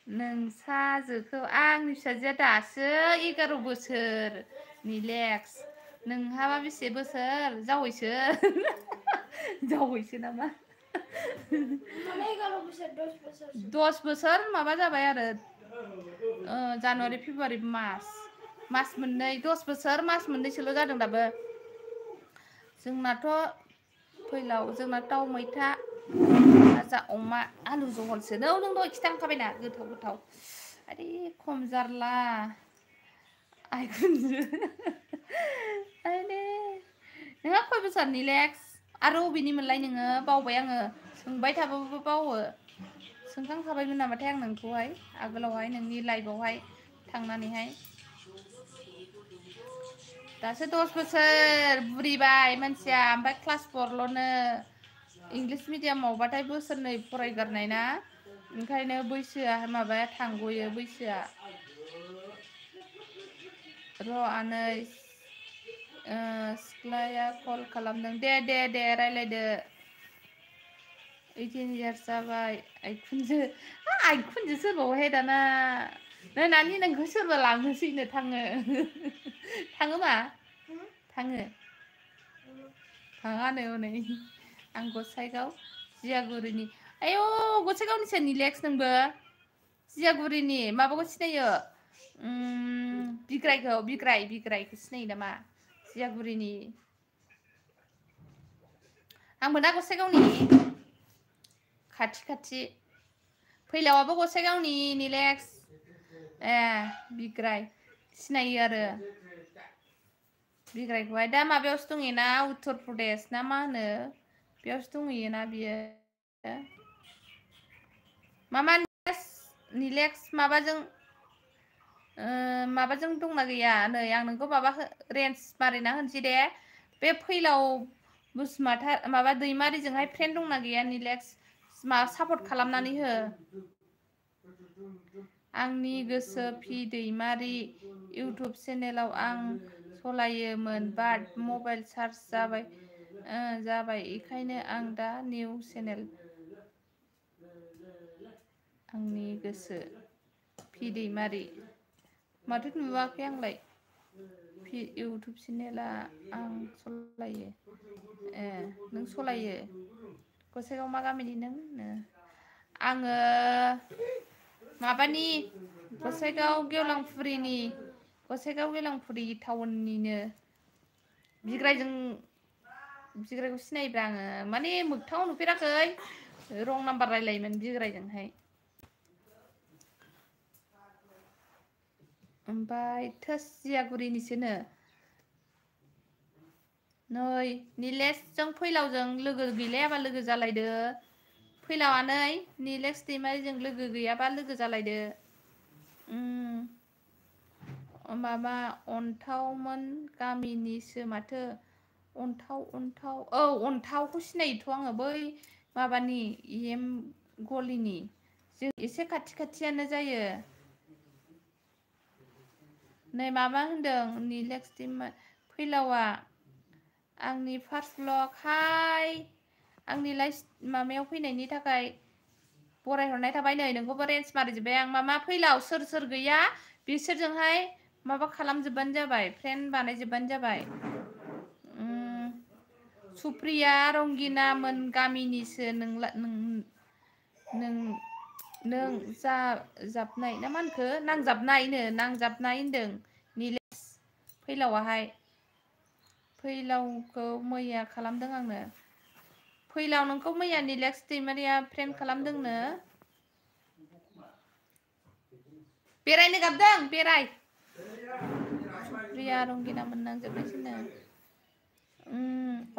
Speaker 1: नोंसाजोखौ आंनि फिसाजोआ दासो 11 बोसोर निलेक्स नोंहाबा बेसे बोसोर जावैसो नामा 10 बोसोर माबा जाबाय आरो जानुवारि फेब्रुवारि मास मोननै 10 बोसोर मास मोननैसोल' जादों दाबो जोंनाथ' फैलाव जोंना दाउ मैथा भाजा अमा आलु जहलसो नों दहाय खिथाखाबायना गोथाव आरे खम जारला आइखुनजो आइने नोंहा खय बोसोरनि लेक्स आरो अबेनिमोनलाय नोङो बावबाय आङो सोंबाय थाबाबो बावो सोंखांखाबायमोन नामाथाय आं नोंखौहाय आगोलावहाय नोंनि लाइफआवहाय थांनानैहाय दासो 10 बोसोर बुरिबाय मानसिया ओमफ्राय क्लास 4ल'नो इंलिश मिडियामावबाथाय बोसोरनै फरायगारनाय ना ओंखायनो बैसोआ माबाया थांग'यो बैसोआ र' आनै सिख्लाया कल खालामदों दे रायलायदो 18 years जाबाय आइखुनजो आइखुनजो सोरबावहाय दाना नानि नोंखौ सोरबा लांनोसैनो थाङो थाङो मा थाङो थाङानो हनै आं गसाइगाव जियागुरिनि आयौ गसाइगावनिसो निलेक्स नोंबो जियागुरिनि माबाखौ सिनायो बिग्रायखौ सिनायो नामा जियागुरिनि आंबो ना गसाइगावनि खाथि फैलावाबो गसाइगावनि निलेक्स ए बिग्राय सिनायो आरो बिग्रायखौहाय दा माबायावसो दंहैयोना उत्तर प्रदेश ना मा होनो बेयावसो दंहैयोना बियो मामा निलेक्स माबाजों दंना गैया नै आं नोंखौ माबा रेन्ज मारिना होनसै दे बे फैलाव बुसमाथार माबा दैमारिजोंहाय फ्रेन्ड दंना गैया निलेक्स सापर्ट खालामनानै हो आंनि गोसो पि दैमारि इउटुब चेनेलाव आं सलायोमोन बाट मबाइल चार्ज जाबाय बेखायनो आं दा निउ चेनेल आंनि गोसो पि दैमारि माथो नुवाखै आंलाय इउटुब चेनेला आं सलायो ए नों सलायो गसाइगाव मा गामिनि नों आङो माबानि गसाइगाव गेवलांफुरि टाउननिनो बिग्रायखौ सिनायोब्रा आङो माने मोगथाङाव नुफेराखै रं नाम्बार रायलायोमोन बिग्रायजोंहाय ओमफ्राय थोस जियागुरिनिसोनो नै निलेक्सजों फैलावजों लोगो गैलायाबा लोगो जालायदो फैलावानै निलेक्स दैमारिजों लोगो गैयाबा लोगो जालायदो माबा अन्थावमोन गामिनिसो माथो अन्थावखौ सिनायोथ' आङो बै माबानि EM गलिनि जों एसे खाथियानो जायो नै माबा होनदों निलेक्स फैलावा आंनि फार्स्ट ब्लग हाय आंनि लाइफ माबायाव फैनायनि थाखाय बरायहरनाय थाबाय नै नोंखौबो रेन्ज मारिजोब्बाय आं मामा फैलाव सोर गैया बिसोरजोंहाय माबा खालामजोबबानो जाबाय फ्रेन्ड बानायजोबबानो जाबाय सुप्रिया रंगिना मोन गामिनिसो नों जाबनाय ना मा होनखो नांजाबनाय होनदों निलेक्स फैलावाहाय फैलावखौ मैया खालामदों आंनो फैलाव नोंखौ मैया निलेक्स दैमारिया फ्रेन्ड खालामदोंनो बेरायनो गाबदों बेराय सुप्रिया रंगिना मोन नांजोबनायसोनो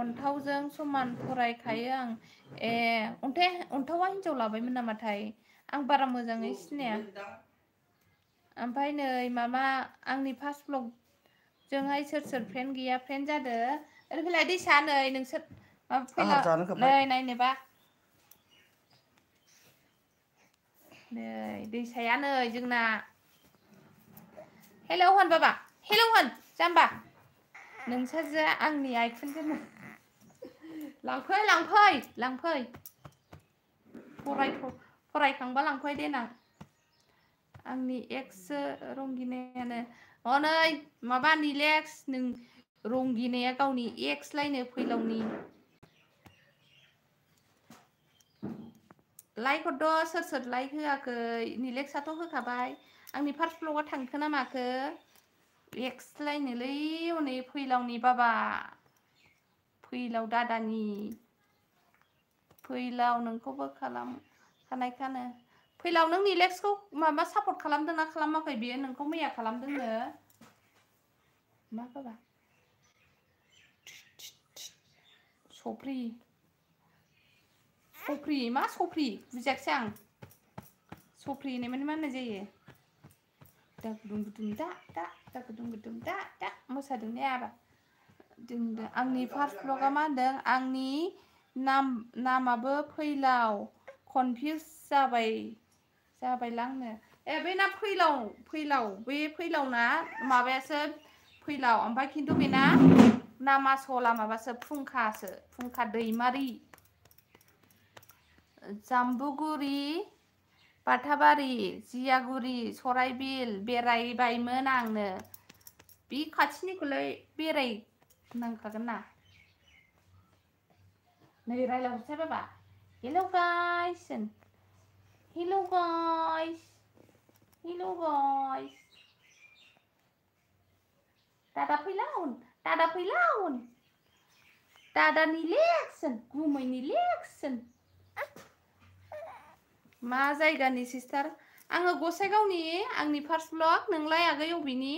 Speaker 1: अन्थावजों समान फरायखायो आं ए अन्थावा हिनजाव लाबायमोन नामाथाय आं बारा मोजाङै सिनाया ओमफ्राय नै मामा आंनि फार्स्ट ब्लग जोंहाय सोर फ्रेन्ड गैया फ्रेन्ड जादो ओरै फैलाय दैसा नै नोंसोर फैला नै नायनोबा नै दैसाया नै जोंना हेलौ होन बाबा हेलौ होन जाम्बा नोंसोरजो आंनि आइखुनजो लांफै फरायखांबा लांफै देनां आंनि एक्ससो रंगिनायानो हनै माबा निलेक्स नों रंगिनाया गावनि एक्स लायनो फैलावनि लाइक हरद' सोर लाइक होआखै निलेक्सआथ' होखाबाय आंनि फार्स्ट ब्लगआ थांखो ना माखो एक्स लायनोलै हनै फैलावनि बाबा फैलाव दादानि फैलाव नोंखौबो खालामखानायखानो फैलाव नों निलेक्सखौ माबा सापर्ट खालामदोंना खालामाखै बियो नोंखौ मैया खालामदोंनो मा बाबा सफ्रि सफ्रि मा सफ्रि बुजियाखिसै आं सफ्रि होननाय माने मा होननाय जायो दा गुदुं गुदुं दा गुदुं गुदुं दा मोसादों ने आबा दोंदो आंनि फार्स्ट ब्लगा मा होनदों आंनि नामाबो फैलाव कनफिउज जाबायलांनो ए बे ना फैलाव बे फैलावना माबायासो फैलाव ओमफ्राय खिन्थु बेना नामा सला माबासो फुंखा दैमारि जाम्बुगुरि बाथाबारि जियागुरि सराइबिल बेरायबायमोन आंनो बे खाथिनिखौलाय बेरायनांखागोन ना नै रायलायहरसै बाबा हेलौ गाइस हेलौ गाइस दादा फैलावन दादानि लेक्सन गुमैनि लेक्सन मा जायगानि सिस्टार आङो गसाइगावनि आंनि फार्स्ट ब्लग नोंलाय आगै अबेनि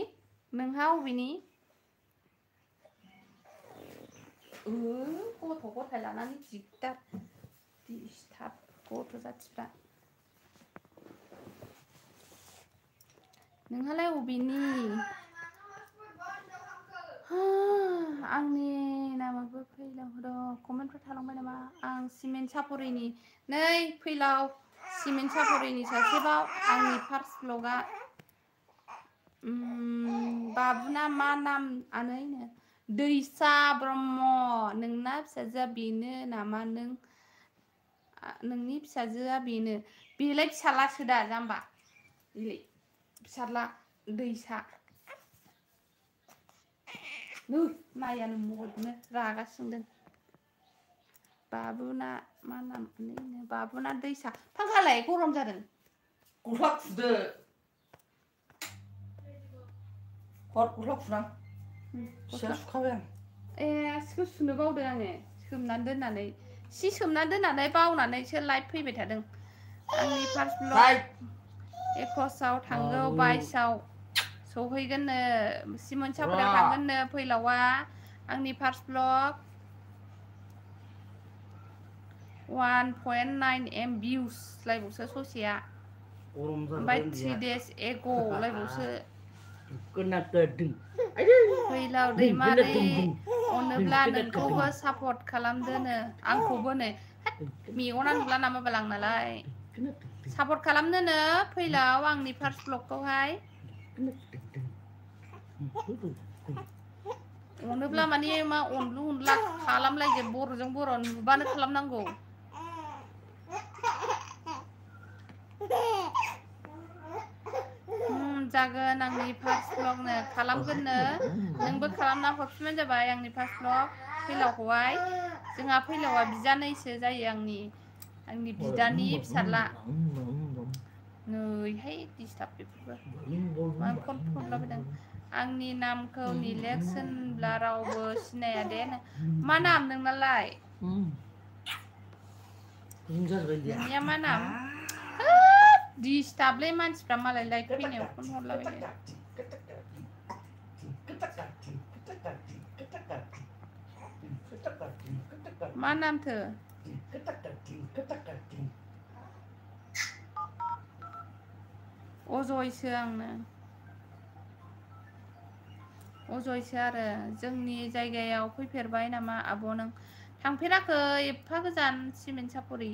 Speaker 1: नोंहा अबेनि गथ' गथाय लानानै दिस्टार्ब गथ' जाथिफ्रा नोंहालाय अबेनि आंनि नामाबो फैलाव र' कमेन्टफोर थालांबाय नामा आं सिमेन्ट सापरिनि नै फैलाव सिमेन्ट सापरिनि सासेबाव आंनि फार्स्ट ब्लगा बाबुना मा नाम आनैनो दैसा ब्रह्म नोंना फिसाजोआ बेनो नामा नोंनि फिसाजोआ बेनो बेलाय फिसालासो दा जाम्बा फिसाला दैसा नायानो महरनो रागा सोंदों बाबुना मा नाम बाबुना दैसा फांखालाय गरम जादों
Speaker 2: गस्ला खुदो गस्ला खुदां सिया सुखाबाय आं
Speaker 1: सिखौ सुनो बावदों आङो सोमनानै दोननानै सि सोमनानै दोननानै बावनानैसो लाइट फैबाय थादों आंनि फार्स्ट ब्लग 21आव थांगौ 22आव सहैगोननो सिमेन्ट सापरियाव थांगोननो फैलावा आंनि फार्स्ट ब्लग 1.9 M views लायबावसो ससेया ओमफ्राय 3 days ago लायबावसो फैलाव दैमारि अनोब्ला नोंखौबो सापर्ट खालामदोनो आंखौबो नै मेगना नुला नामा बाल आं नालाय सापर्ट खालामदोनो फैलाव आंनि फार्स्ट ब्लगखौहाय अनोब्ला माने मा अनलु खालामलायजो बर'जों बर' नुबानो खालामनांगौ जागोन आंनि फार्स्ट ब्लगनो खालामगोननो नोंबो खालामना हरफिनबानो जाबाय आंनि फार्स्ट ब्लग फैलावखौहाय जोंहा फैलावा बिजानैसो जायो आंनि बिदानि फिसाला नैहाय डिस्टार्ब बेफोरबो मा फन हरलाबायदों आंनि नामखौ निलेक्स होनब्ला रावबो सिनाया दे मा नाम नोंनालाय नोंनिया मा नाम डिस्टार्बलै मानसिफ्रा मालाय लाइट फैनायाव फन हरलाबायो मा नामथो अजयसो आंनो अजयसो आरो जोंनि जायगायाव फैफेरबाय नामा आब' नों थांफेराखै एफा गोजान सिमेन्ट सापरि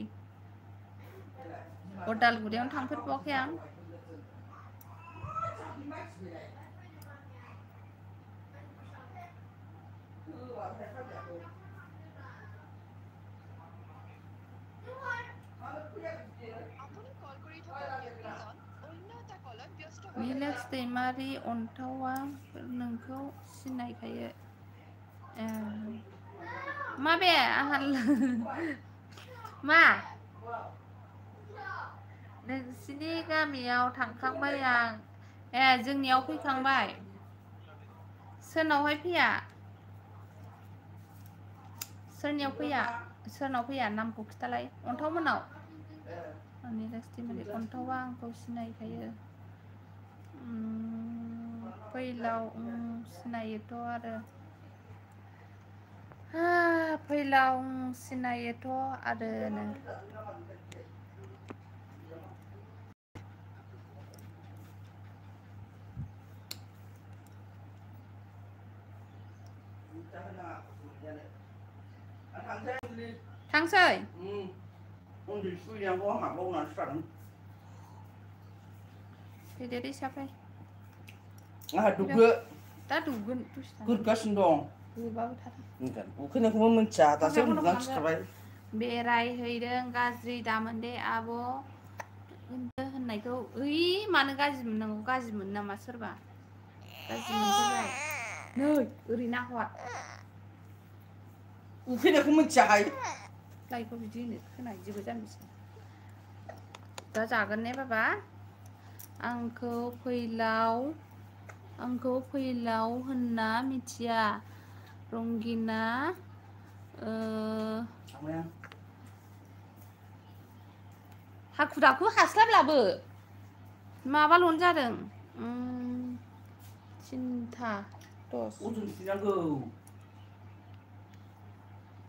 Speaker 1: उदालगुरियावनो थांफेरबावाखै आं निलेक्स दैमारि अन्थावा नोंखौ सिनायखायो मा बे आहा मा नोंसिनि गामियाव थांखांबाय आं जोंनियाव फैखांबाय सोरनावहाय फैया सोरनाव फैया नामखौ खिथालाय अन्थाव मोनाव निलेक्स दैमारि अन्थावा आंखौ सिनायखायो फैलाव सिनायोथ' आरो फैलाव सिनायोथ' आरोनो थांसै
Speaker 2: उन्दै सुइनांगौ हाबावनानै स्रादों
Speaker 1: फैदो दै साफाय
Speaker 2: आंहा दुगो
Speaker 1: दा दुगोन
Speaker 2: गुरगासिनो दं
Speaker 1: गुरबाबो थाथों
Speaker 2: उखैनायखौबो मिथिया दासो उन्दुनानै सिखारबाय
Speaker 1: बेरायहैदों गाज्रि दामोन दे आब' होननायखौ ओइ मानो गाज्रि मोननांगौ गाज्रि मोनो नामा सोरबा गाज्रि मोनफैबाय नै ओरै नाहर
Speaker 2: उखैनायखौ मिथियाहाय
Speaker 1: लाइखौ बिदि होनो खोनायदिबो जानोसै दा जागोन ने बाबा आंखौ फैलाव होनना मिथिया रंगिना हाखु दाखु हास्लाबलाबो माबाल'नो जादों थिनथा दस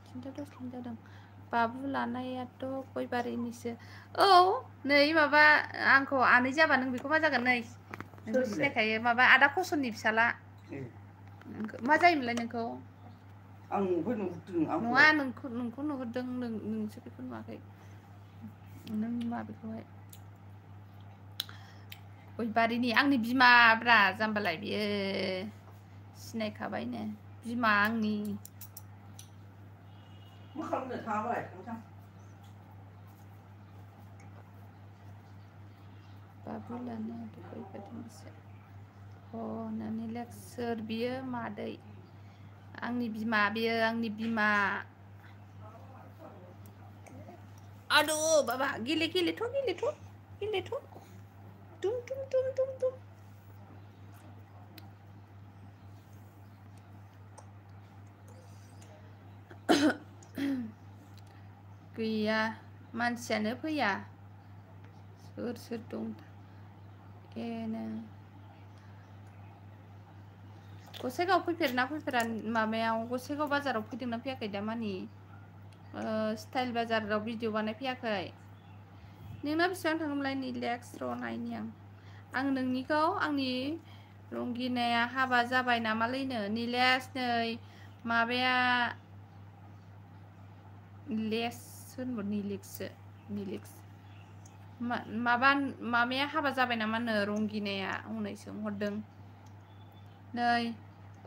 Speaker 1: थिनथा दसल'नो जादों बाबु लानायाथ' गयबारिनिसो औ नै माबा आंखौ आनै जाबा नों बेखौ मा जागोन नै नोंखौ सिनायखायो माबा आदा कसननि फिसाला मा जायोमोनलाय नोंखौ
Speaker 2: आं नोंखौ नुहुरदों
Speaker 1: नङा नोंखौ नुहुरदों नोंसो बेखौ नुवाखै नों माबेखौहाय गयबारिनि आंनि बिमाब्रा जाम्बालाय बियो सिनायखाबायनो बिमा आंनि
Speaker 2: मा खालामनो थाङाबालाय थांसां
Speaker 1: बाबु लानायाथ' गयबारिनिसो होननानै लेख सोर बियो मादै आंनि बिमा बियो आंनि बिमा आदौ बाबा गेलेथ' दुम गैया मानसियानो फैया सोर दं एनो गसाइगाव फैफेरना फैफेरा माबायाव गसाइगाव बाजाराव फैदोंना फैयाखै दामानि स्टाइल बाजाराव भिडिअ बानायफैयाखै नोंना बेसेबां थाङोमोनलाय निलेक्स र' नायनि आं नोंनिखौ आंनि रंगिनाया हाबा जाबाय नामालैनो निलेक्स नै माबाया लेस होनबो निलेक्स माबाया हाबा जाबाय नामानो रंगिनाया हनै सोंहरदों नै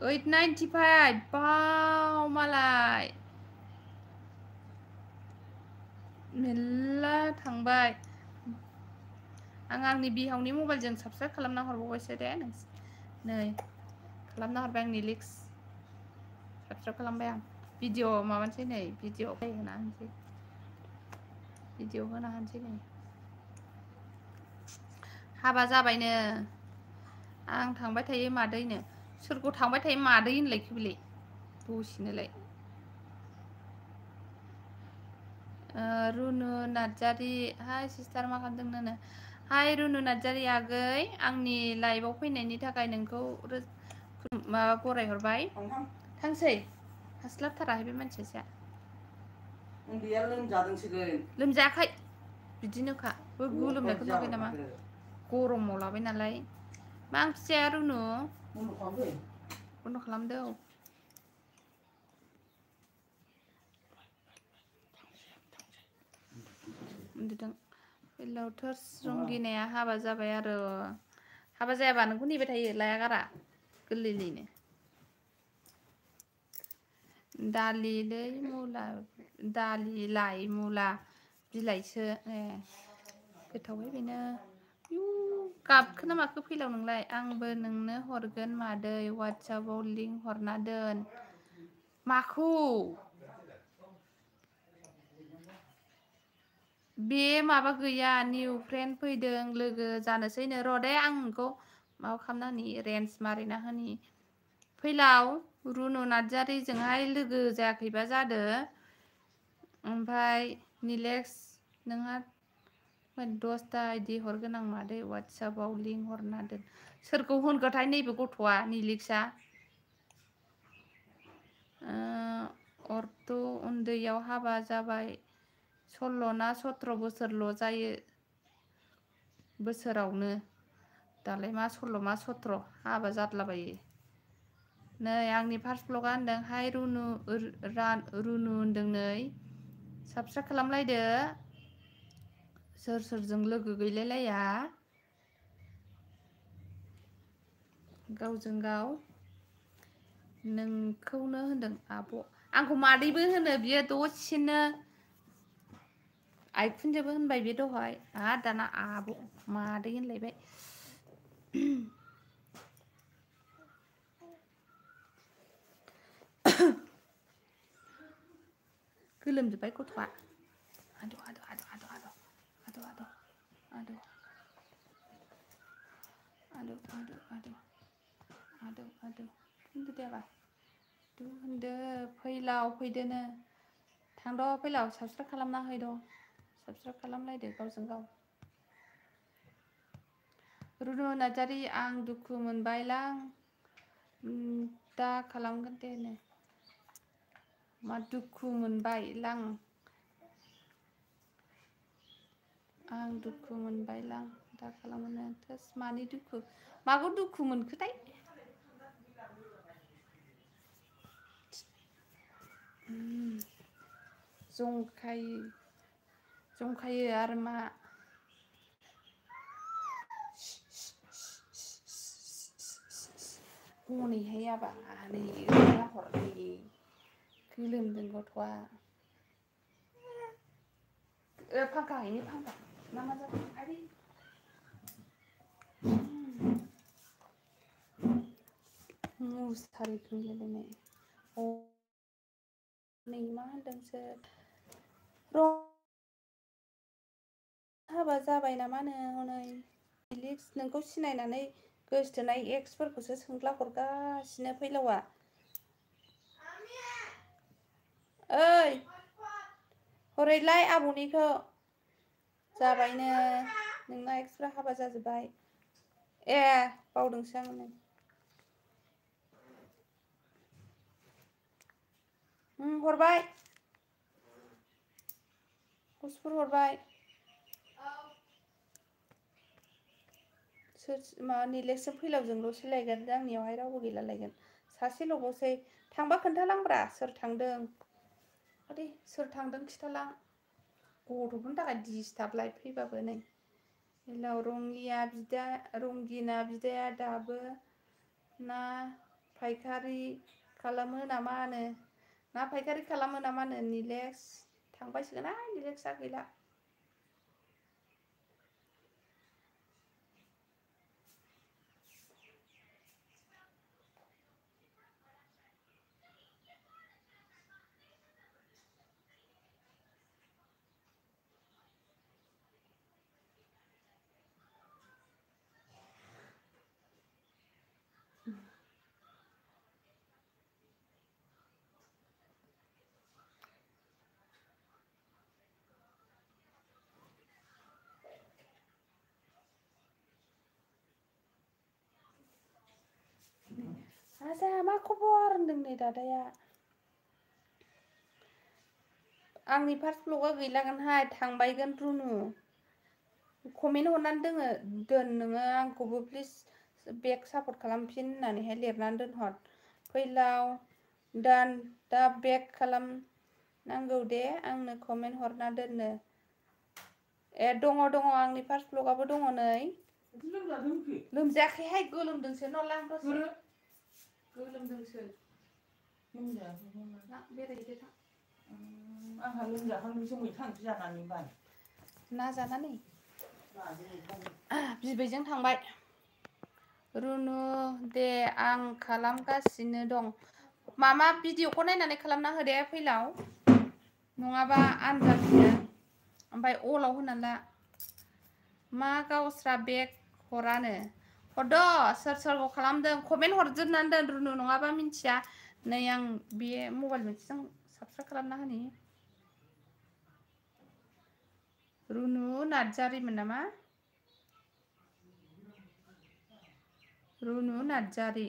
Speaker 1: 895 बाव मालाय मेल्ला थांबाय आं आंनि बिहावनि मबाइलजों साबसक्राइब खालामना हरबावबायसो दे नै खालामना हरबाय आंनि लिक्स साबसक्राइब खालामबाय आं भिडिअ माबानोसै नै भिडिअ होना होनोसै नै हाबा जाबायनो आं थांबाय थायो मादैनो सोरखौ थांबाय थायो मादै होनलायखो बेलाय दसेनोलाय रुनु नार्जारि हाय सिस्टार मा खालामदों नो हाय रुनु नार्जारि आगै आंनि लाइभआव फैनायनि थाखाय नोंखौ माबा बरायहरबाय थांसै हास्लाबथाराहाय बे मानसिया
Speaker 2: उन्दैया लोमजादोंसोगोन
Speaker 1: लोमजायाखै बिदिनोखा गोलोमनायखौ नुवाखै नामा गरमाव लाबाय नालाय मा ओंख्रि जाया रुनु बन्द' खालामदो उन्दुदों फैलावथोर रंगिनाया हाबा जाबाय आरो हाबा जायाबा नोंखौ नेबाय थायो लाया गारा गोरलैनो दालि लाइ मुला बिलाइसो गोथावहाय बेनो गाबखो ना माखो फैलाव नोंलाय आंबो नोंनो हरगोन मादै वाट्सएपआव लिंक हरना दोन माखौ बे माबा गैया निउ फ्रेन्ड फैदों लोगो जानोसैनो र' दे आं नोंखौ माबा खालामना होनि रेन्ज मारिना होनि फैलाव रुनु नार्जारिजोंहाय लोगो जायाखैबा जादो ओमफ्राय निलेक्स नोंहा 10ता आइडि हरगोन आं मादै वाट्सएपआव लिंक हरना दोन सोरखौ होनगोथाय नैबे गथ'आ निलिक्सआ अर्थ उन्दैयाव हाबा जाबाय 16 ना 17 बोसोरल' जायो बोसोरावनो दालाय मा 16 मा 17 हाबा जादलाबायो नै आंनि फार्स्ट ब्लगा होनदों हाय रुनु रुनु होनदों नै साबस्क्राइब खालामलायदो सोर सोरजों लोगो गैलायलाया गावजों गाव नोंखौनो होनदों आब' आंखौ मादैबो होनो बियो दसेनो आइखुनजोबो होनबाय बे दहाय आरो दाना आब' मादै होनलायबाय गोलोमजोब्बाय गथ'आ आदौ आदौ आदौ आदौ आदौ आदौ आदौ आदौ आदौ आदौ आदौ आदौ आदौ होनदो दे आबा दु होनदो फैलाव फैदोनो थांद' फैलाव साबस्क्राइब खालामना हैद' साबस्क्राइब खालामलायदो गावजों गाव रुनु नार्जारि आं दुखु मोनबायलां दा खालामगोन दे नो मा दुखु मोनबायलां आं दुखु मोनबायलां दा खालामनो थोस मानि दुखु माखौ दुखु मोनखोथाय जंखायो आरो मा हनैहाय आबा नै हर नै गोलोमदों गथ'आ फांखा हैनि फांखा मा मा जादों आरै मुसारि खोंलायलायनाय नै मा होनदोंसो हाबा जाबाय नामानो हनै लिक्स नोंखौ सिनायनानै गोसथोनाय एक्सफोरखौसो सोंख्ला हरगासिनो फैलावा ओइ हरैलाय आब'निखौ जाबायनो नोंना एक्सफ्रा हाबा जाजोब्बाय ए बावदोंसो आं नै हरबाय हसफोर हरबाय सोर माबा निलेक्सजों फैलावजोंल'सो लायगोन आंनियावहाय रावबो गैला लायगोन सासेल'बावसै थांबा खोन्थालांब्रा सोर थांदों आदै सोर थांदों खिथालां गथ'फोरनि थाखाय डिस्टार्बलाय फैबाबो नै हेलौ रंगिना बिदाया दाबो ना फायखारि खालामो नामानो निलेक्स थांबायसोगोनहाय निलेक्सआ गैला आजा मा खबर होनदों नै दादाया आंनि फार्स्ट ब्लगा गैलागोनहाय थांबायगोन रुनु कमेन्ट हरनानै दोन नोङो आंखौबो प्लिज बेक सापर्ट खालामफिन होननानैहाय लिरनानै दोनहर फैलाव दा बेक खालामनांगौ दे आंनो कमेन्ट हरना दोननो ए दङ आंनि फार्स्ट ब्लगाबो दङ नै लोमजायाखैहाय गोलोमदोंसो न'लां दसे गोलोमदोंसो बेरायहैदो थां
Speaker 2: आंहा लोमजाखांदोंसो मैथा ओंख्रि जानानै बाय
Speaker 1: ना जानानै बिबैजों थांबाय रुनु दे आं खालामगासिनो दं मामा भिडिअखौ नायनानै खालामना होदे फैलाव नङाबा आनजाफिनो ओमफ्राय अलाव होनानै ला मा गावस्रा बेग हरानो हरद' सोर सोरखौ खालामदों कमेन्ट हरजोबनानै दोन रुनु नङाबा मिन्थिया नै आं बे मबाइल मोनसेजों साबस्क्राइब खालामना होनि रुनु नार्जारिमोन नामा? रुनु नार्जारि।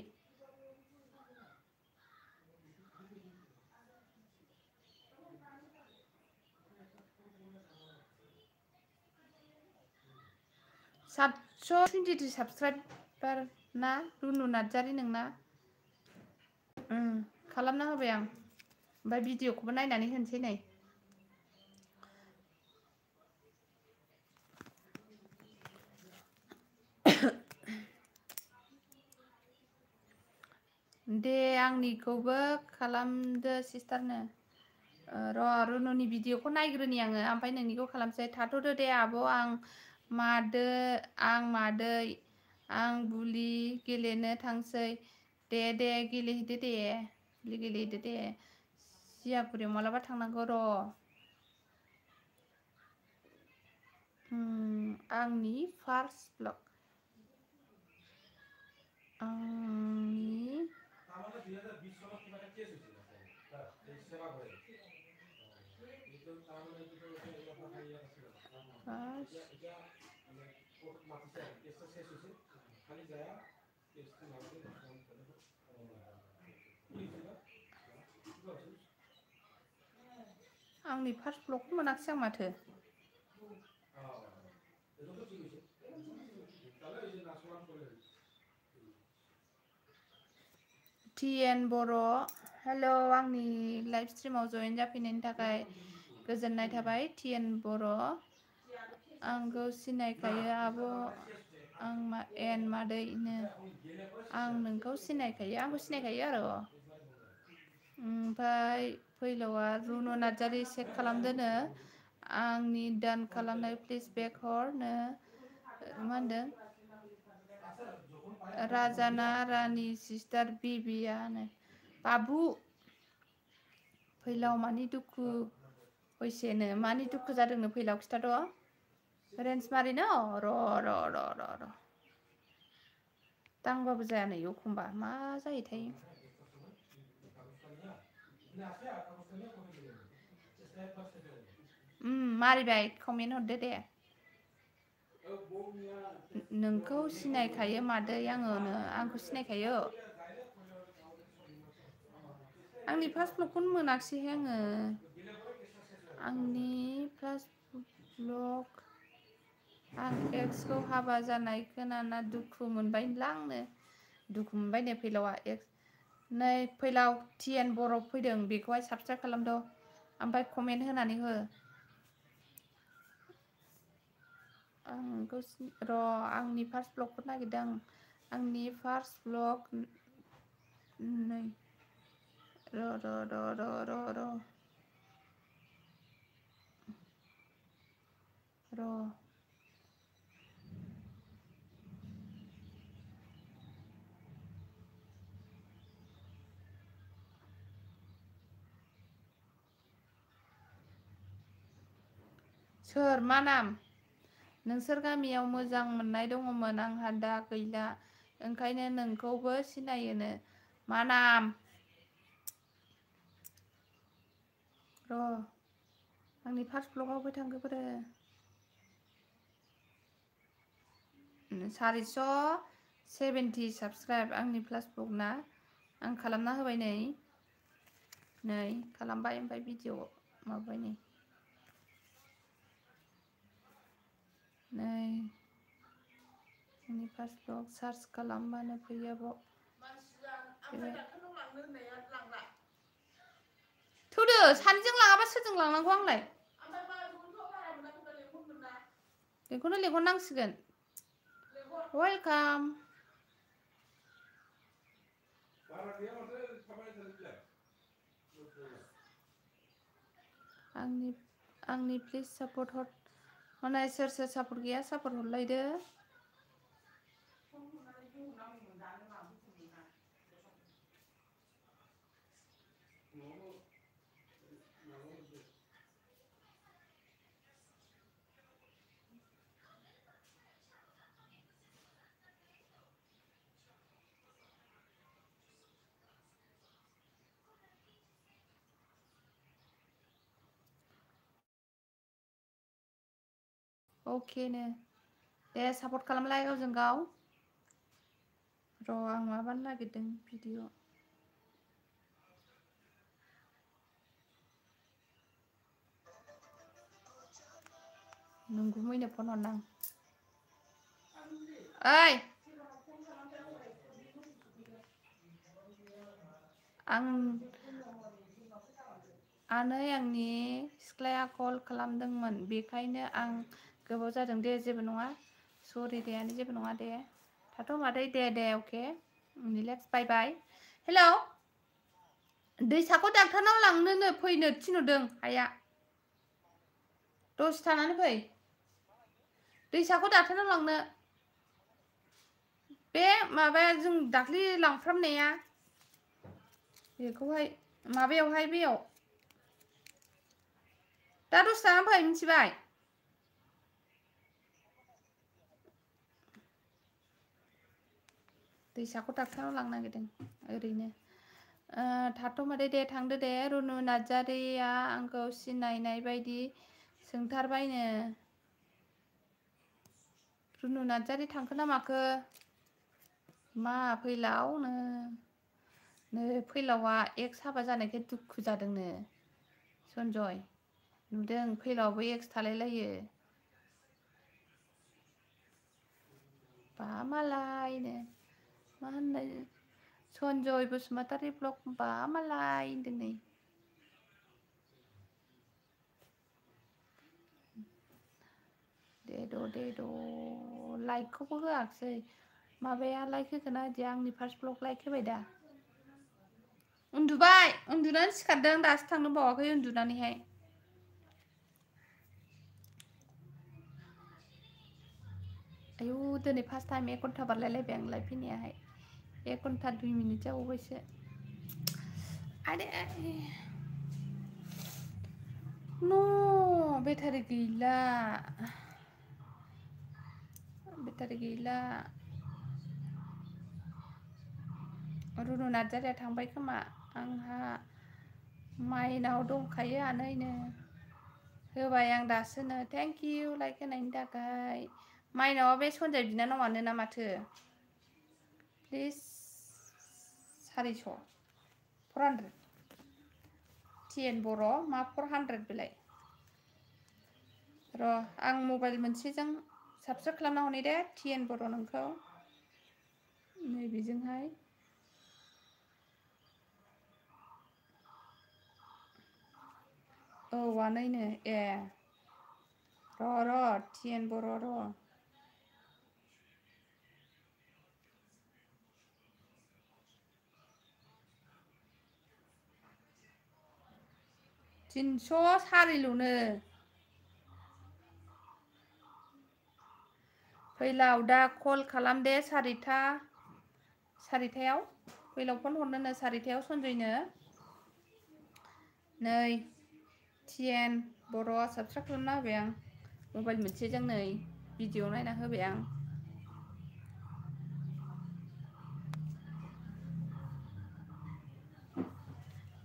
Speaker 1: सातस' 23 साबस्क्राइबार ना रुनु नार्जारि नोंना? खालामना होबाय आं। ओमफ्राय भिडिअखौबो नायनानै होनोसै नै। दे आंनिखौबो खालामदो सिस्टारनो। र' रुनुनि भिडिअखौ नायग्रोनि आङो ओमफ्राय नोंनिखौ खालामसै। थाथ'दो दे आब' आं मादै आं बुलि गेलेनो थांसै। दे गेलेहैदो दे। बुलि गेलेहैदो दे। सियापुरियाव मालाबा थांनांगौ र'। आंनि फार्स्ट ब्लग। आंनि फार्स्ट ब्लगखौ मोनाखिसै आं माथो। TN बर' हेल' आंनि लाइभ स्ट्रिमाव जइन जाफैनायनि थाखाय गोजोननाय थाबाय। TN बर' आंखौ सिनायखायो आब' आं मादैनो आं नोंखौ सिनायखायो आंखौ सिनायखायो आरो। ओमफ्राय फैलावआ रुनु नार्जारि चेक खालामदोनो आंनि दान खालामनाय प्लिज बेक हरनो मा होनदों राजाना रानि सिस्टार बिबियानो बाबु फैलाव मानि दुखु फैसेनो मानि दुखु जादोंनो फैलाव खिथाथ' रेन्ज मारिनो र' दांबाबो जाया नै एखमबा मा जायोथाय। मारिबाय कमेन्ट हरदो दे। नोंखौ सिनायखायो मादै आंखौ सिनायखायो। आंनि फार्स्ट ब्लगखौनो मोनाखिसैहाय आङो। आंनि फार्स्ट ब्लग आं एक्सखौ हाबा जानाय खोनाना दुखु मोनबायलांनो। दुखु मोनबाय नो फैलावआ नै फैलाव TN बर' फैदों बेखौहाय साबसक्राइब खालामद' ओमफ्राय कमेन्ट होनानै हो। र' आंनि फार्स्ट ब्लगखौ नागिरदों आंनि फार्स्ट ब्लग नै र' सोर मा नाम नोंसोर गामियाव मोजां मोननाय दङमोन आंहा दा गैला ओंखायनो नोंखौबो सिनायोनो मा नाम र' आंनि फार्स्ट ब्लगाव बबे थांखोफोर 470 साबस्क्राइब आंनि फार्स्ट ब्लग ना आं खालामना होबाय नै खालामबाय ओमफ्राय भिडिअ माबाबाय नै आंनि फार्स्ट ब्लग सार्च खालामबानो फैयो थौदो सानैजों लाङाबा सोरजों लांनांगौ आंलाय बेखौनो लेंहरनांसिगोन वेलकाम आंनि प्लिज सापर्ट हरनाय सोर सापर्ट गैया सापर्ट हरलायदो अके नो दे सापर्ट खालामलाय गावजों गाव र' आं माबानो नागिरदों भिडिअ नंगुमैनो फन हरनां ओइ आं आनै आंनि सिख्लाया कल खालामदोंमोन बेखायनो आं गोबाव जादों दे जेबो नङा सरि दे आनै जेबो नङा दे थाथ' मादै दे अके रिलेक्स बाय बाय हेलौ दैसाखौ डाक्टारनाव लांनोनो फैनो थिनहरदों आइया दसे थानानै फै दैसाखौ डाक्टारनाव लांनो बे माबाया जों दाख्लि लांफ्रामनाया बेखौहाय माबायावहाय बेयाव दा दसे थानानै फै मिथिबाय दैसाखौ डाक्टारनाव लांनो नागिरदों ओरैनो थाथ'मादै दे थांदो दे रुनु नार्जारिया आंखौ सिनायनाय बायदि सोंथारबायनो रुनु नार्जारि थांखो ना माखो मा फैलावनो नै फैलावा एक्स हाबा जानायखाय दुखु जादोंनो सनजय नुदों फैलावबो एक्स थालायलायो बा मालायनो मा होनो सनजय बसुमतारी ब्लग बा मालाय होनदों नै देद' लाइकखौबो होआखिसै माबाया लाइक होगोन आदि आंनि फार्स्ट ब्लग लाइक होबाय दा उन्दुबाय उन्दुनानै सिखारदों दासो थांनो बावाखै उन्दुनानैहाय आयु दिनै फार्स्ट टाइम 1 घन्टा बारलायलायबाय आं लाइभ फैनायाहाय 1 घन्टा 2 मिनिट जाबावबायसो आरे न' बेटारि गैला रुनु नार्जारिया थांबाय खोमा आंहा माइनाव दंखायो आनैनो होबाय आं दासोनो थेंक इउ लाइक होनायनि थाखाय माइनावा बे सनजय बिनानावानो ना माथो प्लिज 400 400 TN बर' मा 400 बेलाय र' आं मबाइल मोनसेजों साबस्क्राइब खालामना हरनि दे TN बर' नोंखौ नैबेजोंहाय औ आनैनो ए र' TN बर' र' 300 सारिल'नो फैलाव दा कल खालाम दे सारिथायाव फैलाव फन हरनोनो सारिथायाव सनजयनो नै TN बर' साबस्क्राइब खालामना होबाय आं मबाइल मोनसेजों नै भिडिअ नायना होबाय आं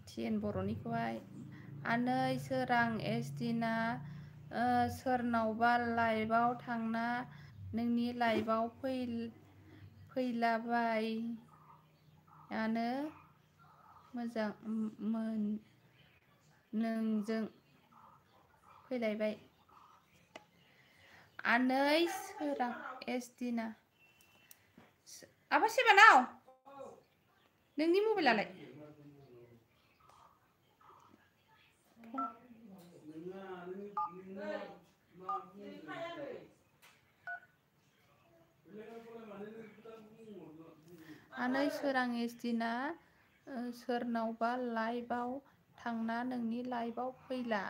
Speaker 1: TN बर'निखौहाय आनै सोरां एसदिना सोरनावबा लाइभआव थांना नोंनि लाइभआव फैलाबायानो मोजां नोंजों फैलायबाय आनै सोरां एसदिना आबा सेबानाव नोंनि मबाइलालाय आनै सोरां एसदिना सोरनावबा लाइभआव थांना नोंनि लाइभआव फैला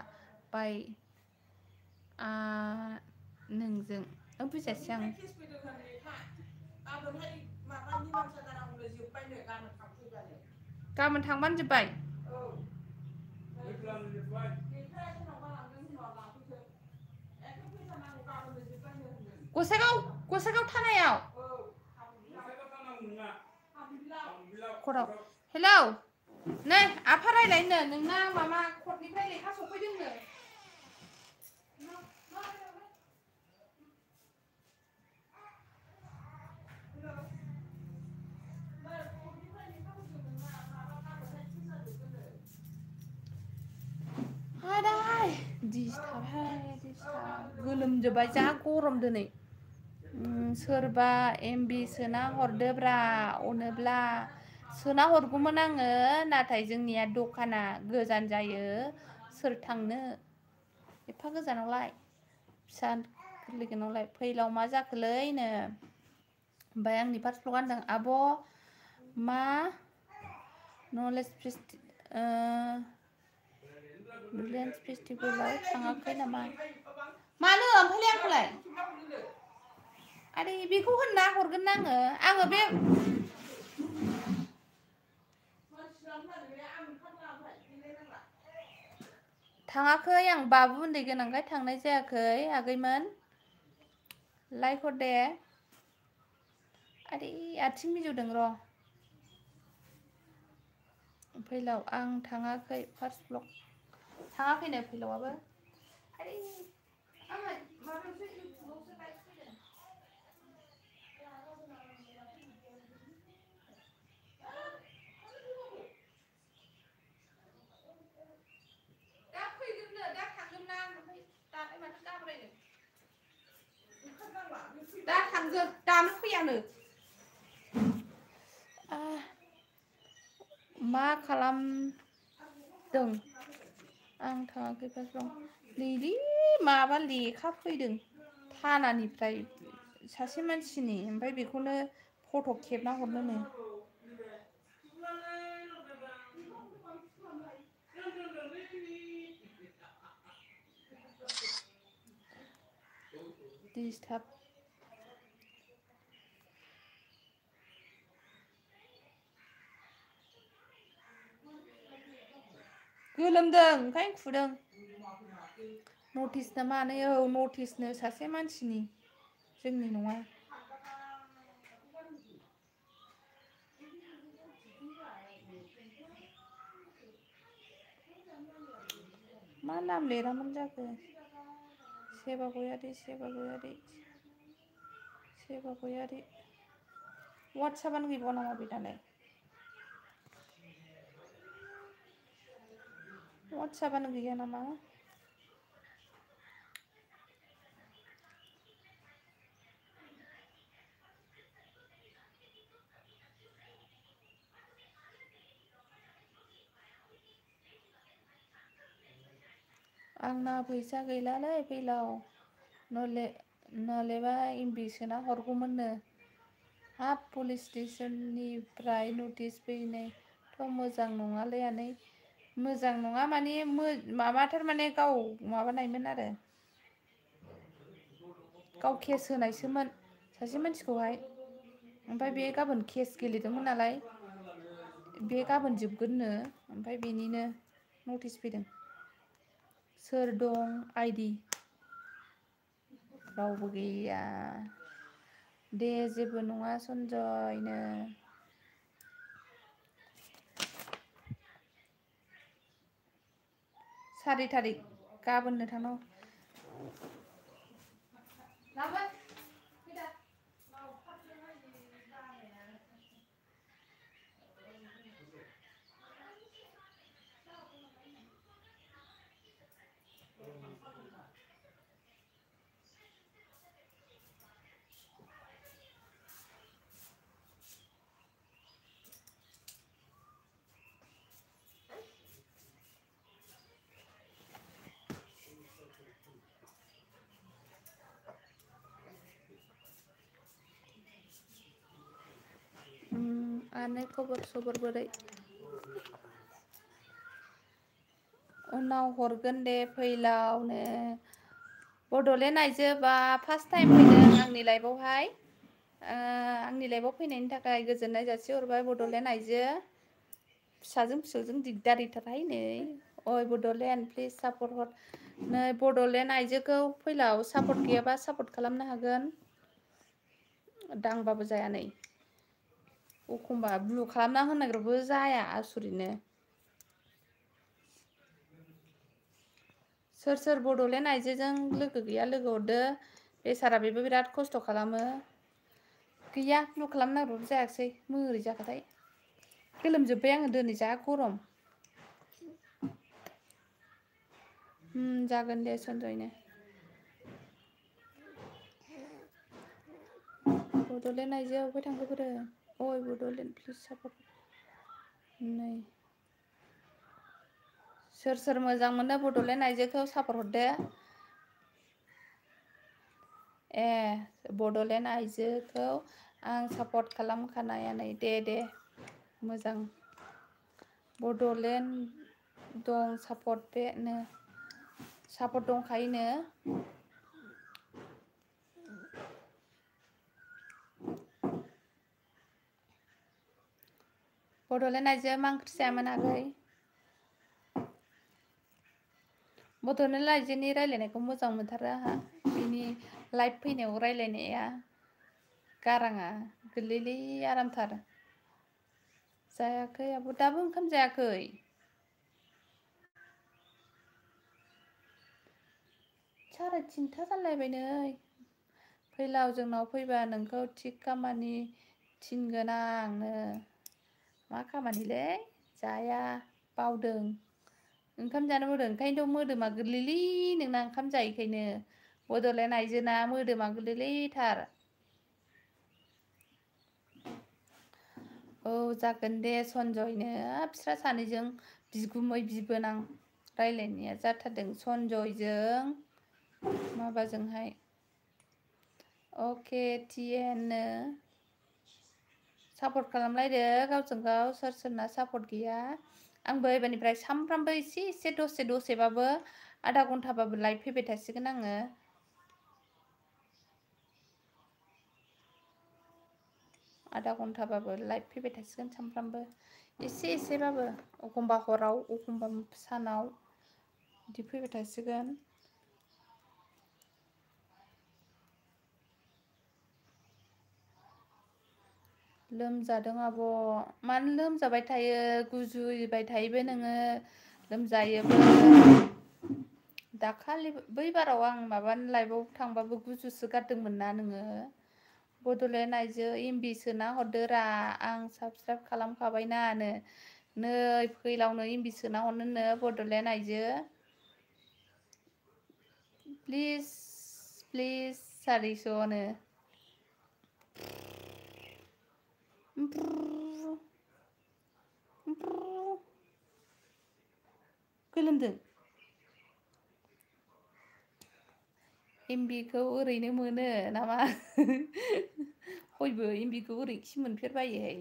Speaker 1: बाय नोंजों बुजायासै आं गाबोन थांबानो जोब्बाय गसाइगाव थानायाव खराव हेलौ नै आफा रायलायनो नोंना मामा कर्टनिफ्राय लेखा सफैदोंनो डिस्टार्ब गोलोमजोब्बाय जा गरम दिनै सोरबा MB सोना हरदोब्रा अनोब्ला सोना हरगौमोन आङो नाथाय जोंनिया दखाना गोजान जायो सोर थांनो एफा गोजानावलाय फिसा गोरलैगोनावलाय फैलाव मा जाखोलैनो ओमफ्राय आंनि फार्स्ट ब्लग गानदों आब' मा नलेज फेस्टिभेलाव थाङाखै नामा मानो ओमफ्राय आंखौलाय आरे बेखौ होनना हरगोन आङो बे थाङाखै आं बाबु उन्दै गोनांखाय थांनाय जायाखै आगैमोन लाइक हरदे आरे आथिं मिजौदों र' फैलाव आं थाङाखै फार्स्ट ब्लग थाङाखैनो फैलावआबो आरे आङो माबायावसो इउटुबावसो लाइक फैदों दा फैगोननो दा थांगोन ना ओमफ्राय दालाय माथो गाब्रायदों दा थांगोन दानो फैयानो मा खालामदों आं थाङाखै फार्स्ट ब्लग नैलै माबा लेखा फैदों थानानिफ्राय सासे मानसिनि ओमफ्राय बेखौनो फट' खेबना हरनोनो डिस्टार्ब गोलोमदों ओंखायनो खुदों नटिस ना मानो औ नटिसनो सासे मानसिनि जोंनि नङा मा नाम लिरामोन जाखो सेबा गयारि वाट्सएपआनो गैबावा नामा बेनालाय वाट्सएपआनो गैया नामा आंना फैसा गैलालै फैलाव नलेबा MB सोना हरगौमोननो हाब पुलिस स्टेशननिफ्राय नटिस फैनायथ' मोजां नङालै आनै मोजां नङा माने माबाथार माने गाव माबानायमोन आरो गाव केस होनायसोमोन सासे मानसिखौहाय ओमफ्राय बे गाबोन केस गेलेदोंमोन नालाय बे गाबोन जोबगोननो ओमफ्राय बेनिनो नटिस फैदों सोर दं आइडि रावबो गैया दे जेबो नङा सनजयनो 4 तारिख गाबोननो थांनांगौ आनै खबर सबर बोरै उनाव हरगोन दे फैलावनो बड'लेण्ड आइजोबा फार्स्ट टाइम फैदों आंनि लाइफआवहाय आंनि लाइफआव फैनायनि थाखाय गोजोननाय जासिहरबाय बड'लेण्ड आइजो फिसाजों फिसौजों दिगदारिथारहाय नै ओइ बड'लेण्ड प्लिज सापर्ट हर नै बड'लेण्ड आइजोखौ फैलाव सापर्ट गैयाबा सापर्ट खालामनो हागोन दांबाबो जाया नै एखमबा ब्लु खालामना होनायग्राबो जाया आसुरितनो सोर सोर बड'लेण्ड आइजोजों लोगो गैया लोगो हरदो बेसारा बेबो बिराद खस्थ' खालामो गैया ब्लु खालामनो नागिरबाबो जायाखिसै मोरै जाखाथाय गोलोमजोब्बाय आङो दिनै जा गरम जागोन दे सनजयनो बड'लेण्ड आइजो अबे थांखोफोरो अय बड'लेण्ड प्लिज सापर्ट नै सोर मोजां मोनो बड'लेण्ड आइजोखौ सापर्ट हरदो बड'लेण्ड आइजोखौ आं सापर्ट खालामखानायानै दे मोजां बड'लेण्ड दं सापर्ट बेनो सापर्ट दंखायोनो बड'लेण्ड आइजो मा ओंख्रि जायामोन आगै बड'लेण्ड आइजोनि रायलायनायखौ मोजां मोनथारो आंहा बिनि लाइभ फैनायाव रायलायनाया गाराङा गोरलैलै आरामथार जायाखै आब' दाबो ओंखाम जायाखै साराय 3टा जालायबाय नै फैलाव जोंनाव फैबा नोंखौ थिग खामानि थिनगोन आंनो मा खामानिलै जाया बावदों ओंखाम जानो बावदों ओंखायनोथ' मोदोमा गोरलैलै नोंना ओंखाम जायैखायनो बड'लेण्ड आइजोना मोदोमा गोरलैथार औ जागोन दे सनजयनो बिस्रा सानैजों बिगुमै बिबोनां रायलायनाया जाथारदों सनजयजों माबाजोंहाय अके टिएननो सापर्ट खालामलायदो गावजों गाव सोरना सापर्ट गैया आंबो एबारनिफ्राय सामफ्रामबो एसे दसेबाबो आधा घन्टाबाबो लाइभ फैबाय थासिगोन आङो आधा घन्टाबाबो लाइभ फैबाय थासिगोन सामफ्रामबो एसेबाबो एखमबा हराव एखमबा सानाव बिदि फैबाय थासिगोन लोमजादों आब' मानो लोमजाबाय थायो गुजुबाय थायोबो नोङो लोमजायोबो दाखालि बै बाराव आं माबानो लाइभआव थांबाबो गुजुसो गारदोंमोन ना नोङो बड'लेण्ड आइजो एमबि सोना हरदोरा आं साबसक्राइब खालामखाबायना नै फैलावनो एमबि सोना हरनोनो बड'लेण्ड आइजो प्लिज 400नो गोलोमदों एमबिखौ ओरैनो मोनो नामा हयबो एमबिखौ ओरैनो खि मोनफेरबायोहाय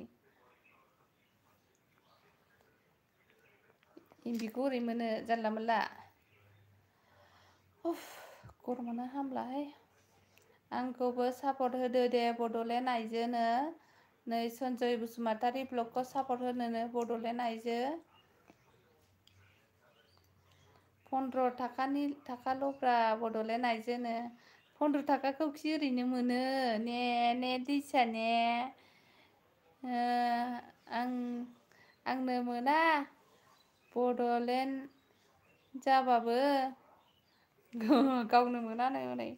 Speaker 1: एमबिखौ ओरै मोनो जानला मोनला गरमानो हामलाहाय आंखौबो सापर्ट होदो दे बड'लेण्ड आइजोनो नै सनजय बसुमतारी ब्लगखौ सापर्ट होनोनो बड'लेण्ड आइजो 15 थाखाल'ब्रा बड'लेण्ड आइजोनो 15 थाखाखौ खि ओरैनो मोनो ने दैसा ने आंनो मोना बड'लेण्ड जाबाबो गावनो मोनानो हनै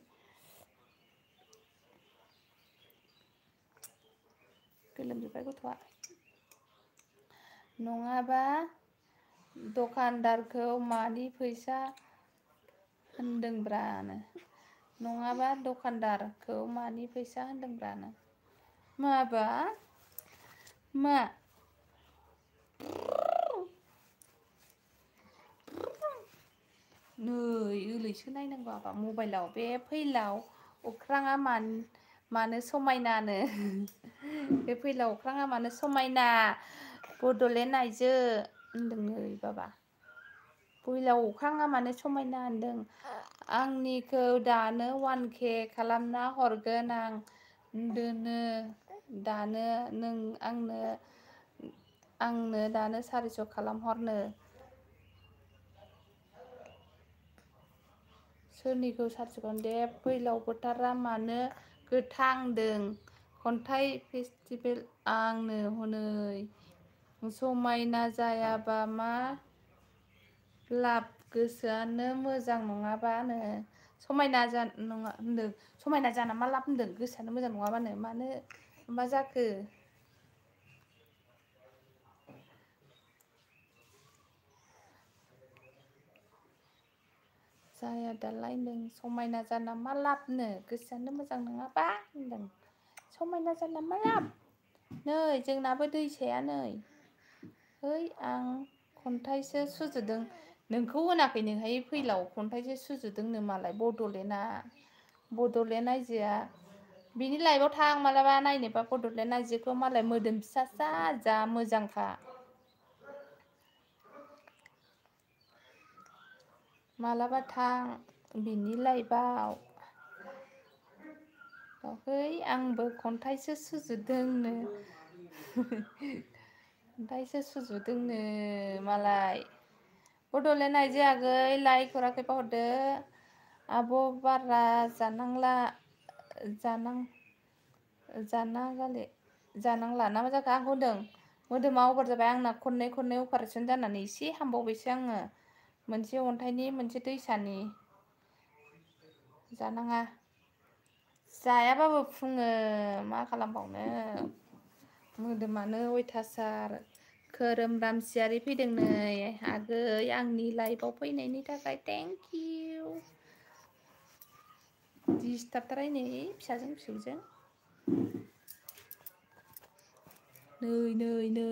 Speaker 1: गोलोमजोब्बाय गथ'आ नङाबा दखानदारखौ मानि फैसा होनदोंब्रानो नङाबा दखानदारखौ मानि फैसा होनदोंब्रानो माबा मा नै ओलैसो नायनांगौ आबा मबाइलाव बे फैलाव अख्राङा मानो समायनानो बे फैलाव अख्राङा मानो समायना बड'लेण्ड आइजो होनदों नै बाबा फैलाव अख्राङा मानो समायना होनदों आंनिखौ दानो 1K खालामना हरगोन आं होनदोनो दानो नों आंनो दानो 400 खालामहरनो सोरनिखौ 400 दे फैलाव फोथारा मानो गोथां होनदों खन्थाइ फेस्टिभेल आंनो हनै समायना जायाबा मा लाब गोसोआनो मोजां नङाबानो समायना नङा होनदों समायना जाना मा लाब होनदों गोसोआनो मोजां नङाबानो मानो मा जाखो जाया दालाय नों समायना जाना मा लाबनो गोसोआनो मोजां नङाबा होनदों समायना जाना मा लाब नै जोंनाबो दैसाया नै है आं खन्थाइसो सुजुदों नोंखौ होनाखै नोंहाय फैलाव खन्थाइसो सुजुदोंनो मालाय बड'लेण्ड आइजोआ बिनि लाइभआव थां मालाबा नायनोबा बड'लेण्ड आइजोखौ मालाय मोदोम फिसा जा मोजांखा मालाबा थां बिनि लाइभआव है आंबो खन्थाइसो सुजुदोंनो खन्थाइसो सुजुदोंनो मालाय बड'लेण्ड आइजो आगै लाइक हराखैबा हरदो आब' बारा जानांला ना मा जाखो आंखौ होनदों मोदोमा अभार जाबाय आंना खननै अपारेसन जानानै एसे हामबावबायसो आङो मोनसे अन्थाइनि मोनसे दैसानि जानाङा जायाबाबो फुङो मा खालामबावनो मोदोमानो अयथासार खोरोम रामसियारि फैदों नै आगै आंनि लाइभआव फैनायनि थाखाय थेंक इउ दिसथाबथारहाय नै फिसाजों फिसौजों नै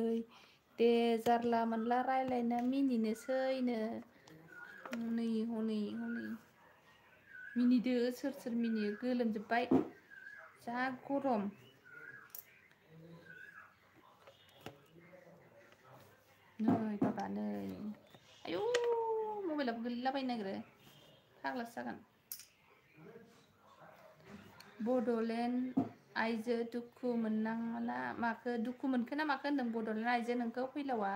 Speaker 1: दे जारला मोनला रायलायना मिनिनोसैनो हनै मिनिदो सोर मिनियो गोलोमजोब्बाय जा गरम नै बाबा नै आयौ मबाइलाबो गोलैलाबायनो नागिरो फाग्लासो जागोन बड'लेण्ड आइजो दुखु मोननाङा माखो दुखु मोनखो ना माखो होनदों बड'लेण्ड आइजो नोंखौ फैलावा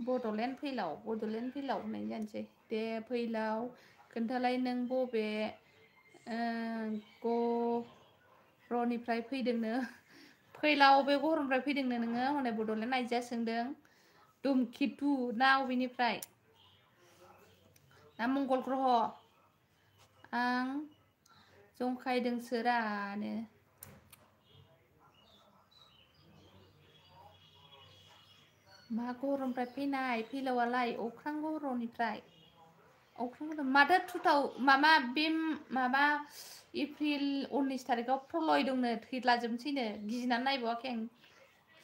Speaker 1: बड'लेण्ड फैलाव होननाय जानोसै दे फैलाव खोन्थालाय नों बबे गरनिफ्राय फैदोंनो फैलाव बबे गरनिफ्राय फैदोंनो नोङो हनै बड'लेण्ड आइजोआ सोंदों धुमकेतु ना अबेनिफ्राय ना मंगल ग्रह आं जंखायदोंसोरानो मा गरनिफ्राय फैनाय फैलावालाय अख्रां गरनिफ्राय माथो एप्रिल 19 थारिखआव प्रलय दंनो थैलाजोबनोसैनो गिनानै नायबावाखै आं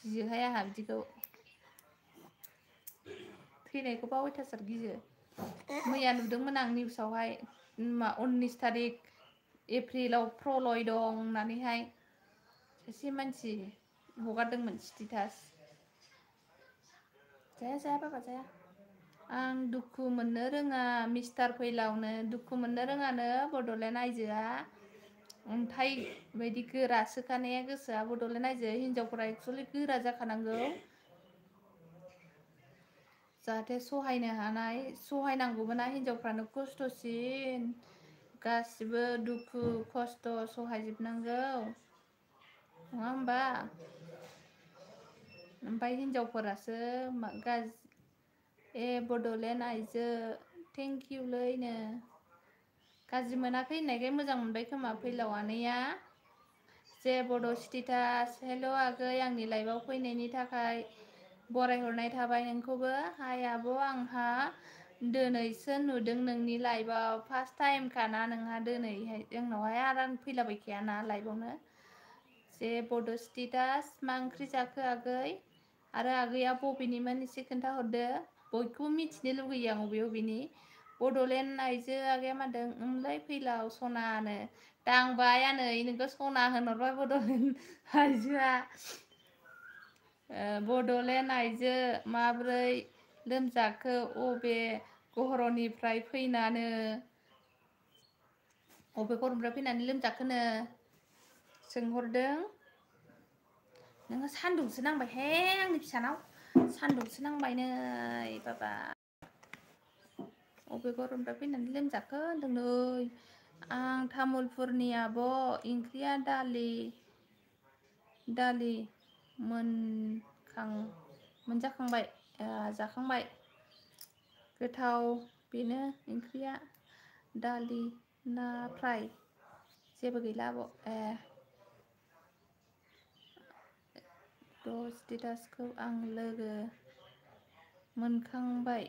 Speaker 1: गियोहाय आंहा बिदिखौ थैनायखौबा अयथासार गियो मैया नुदोंमोन आं निउसावहाय 19 थारिख एप्रिलाव प्रलय दं होननानैहाय सासे मानसि हगारदोंमोन स्टेटास जाया बाबा जाया आं दुखु मोननो रोङा मिस्टार फैलावनो दुखु मोननो रोङानो बड'लेण्ड आइजोआ अन्थाइ बायदि गोरा सोखानाया गोसोआ बड'लेण्ड आइजो हिनजावफोरा एक्सुवेलि गोरा जाखानांगौ जाहाथे सहायनो हानाय सहायनांगौबो ना हिनजावफ्रानो खस्थ'सिन गासिबो दुखु खस्थ' सहायजोबनांगौ नङा होमबा ओमफ्राय हिनजावफोरासो बड'लेण्ड आइजो थेंक इउलैनो गाज्रि मोनाखै होननायखाय मोजां मोनबाय खोमा फैलाव आनैया जे बड' स्टेटास हेल' आगै आंनि लाइभआव फैनायनि थाखाय बरायहरनाय थाबाय नोंखौबो हाय आब' आंहा दिनैसो नुदों नोंनि लाइभआव फार्स्ट टाइम खाना नोंहा दिनैहाय जोंनावहाय आरो आं फैलाबायखायाना लाइभआवनो जे बड' स्टेटास मा ओंख्रि जाखो आगै आरो आगैया बबेनिमोन एसे खोन्थाहरदो बयखौबो मिथिनो लुगैयो आं बबेनि बड'लेण्ड आइजो आगैया मा होनदों ओंलै फैलाव सनानो दांबाय आनै नोंखौ सना होनहरबाय बड'लेण्ड आइजोआ बड'लेण्ड आइजो माब्रै लोमजाखो अबे गरनिफ्राय फैनानै लोमजाखोनो सोंहरदों नोङो सान्दुंसो नांबायहाय आंनि फिसानाव सान्दुंसो नांबाय नै बाबा अबे गरमनिफ्राय फैनानै लोमजाखो होनदों नै आं तामुलपुरनि आब' ओंख्रिया दालि मोनजाखांबाय जाखांबाय गोथाव बेनो ओंख्रिया दालि ना फ्राय जेबो गैला आब' स्टेटासखौ आं लोगो मोनखांबाय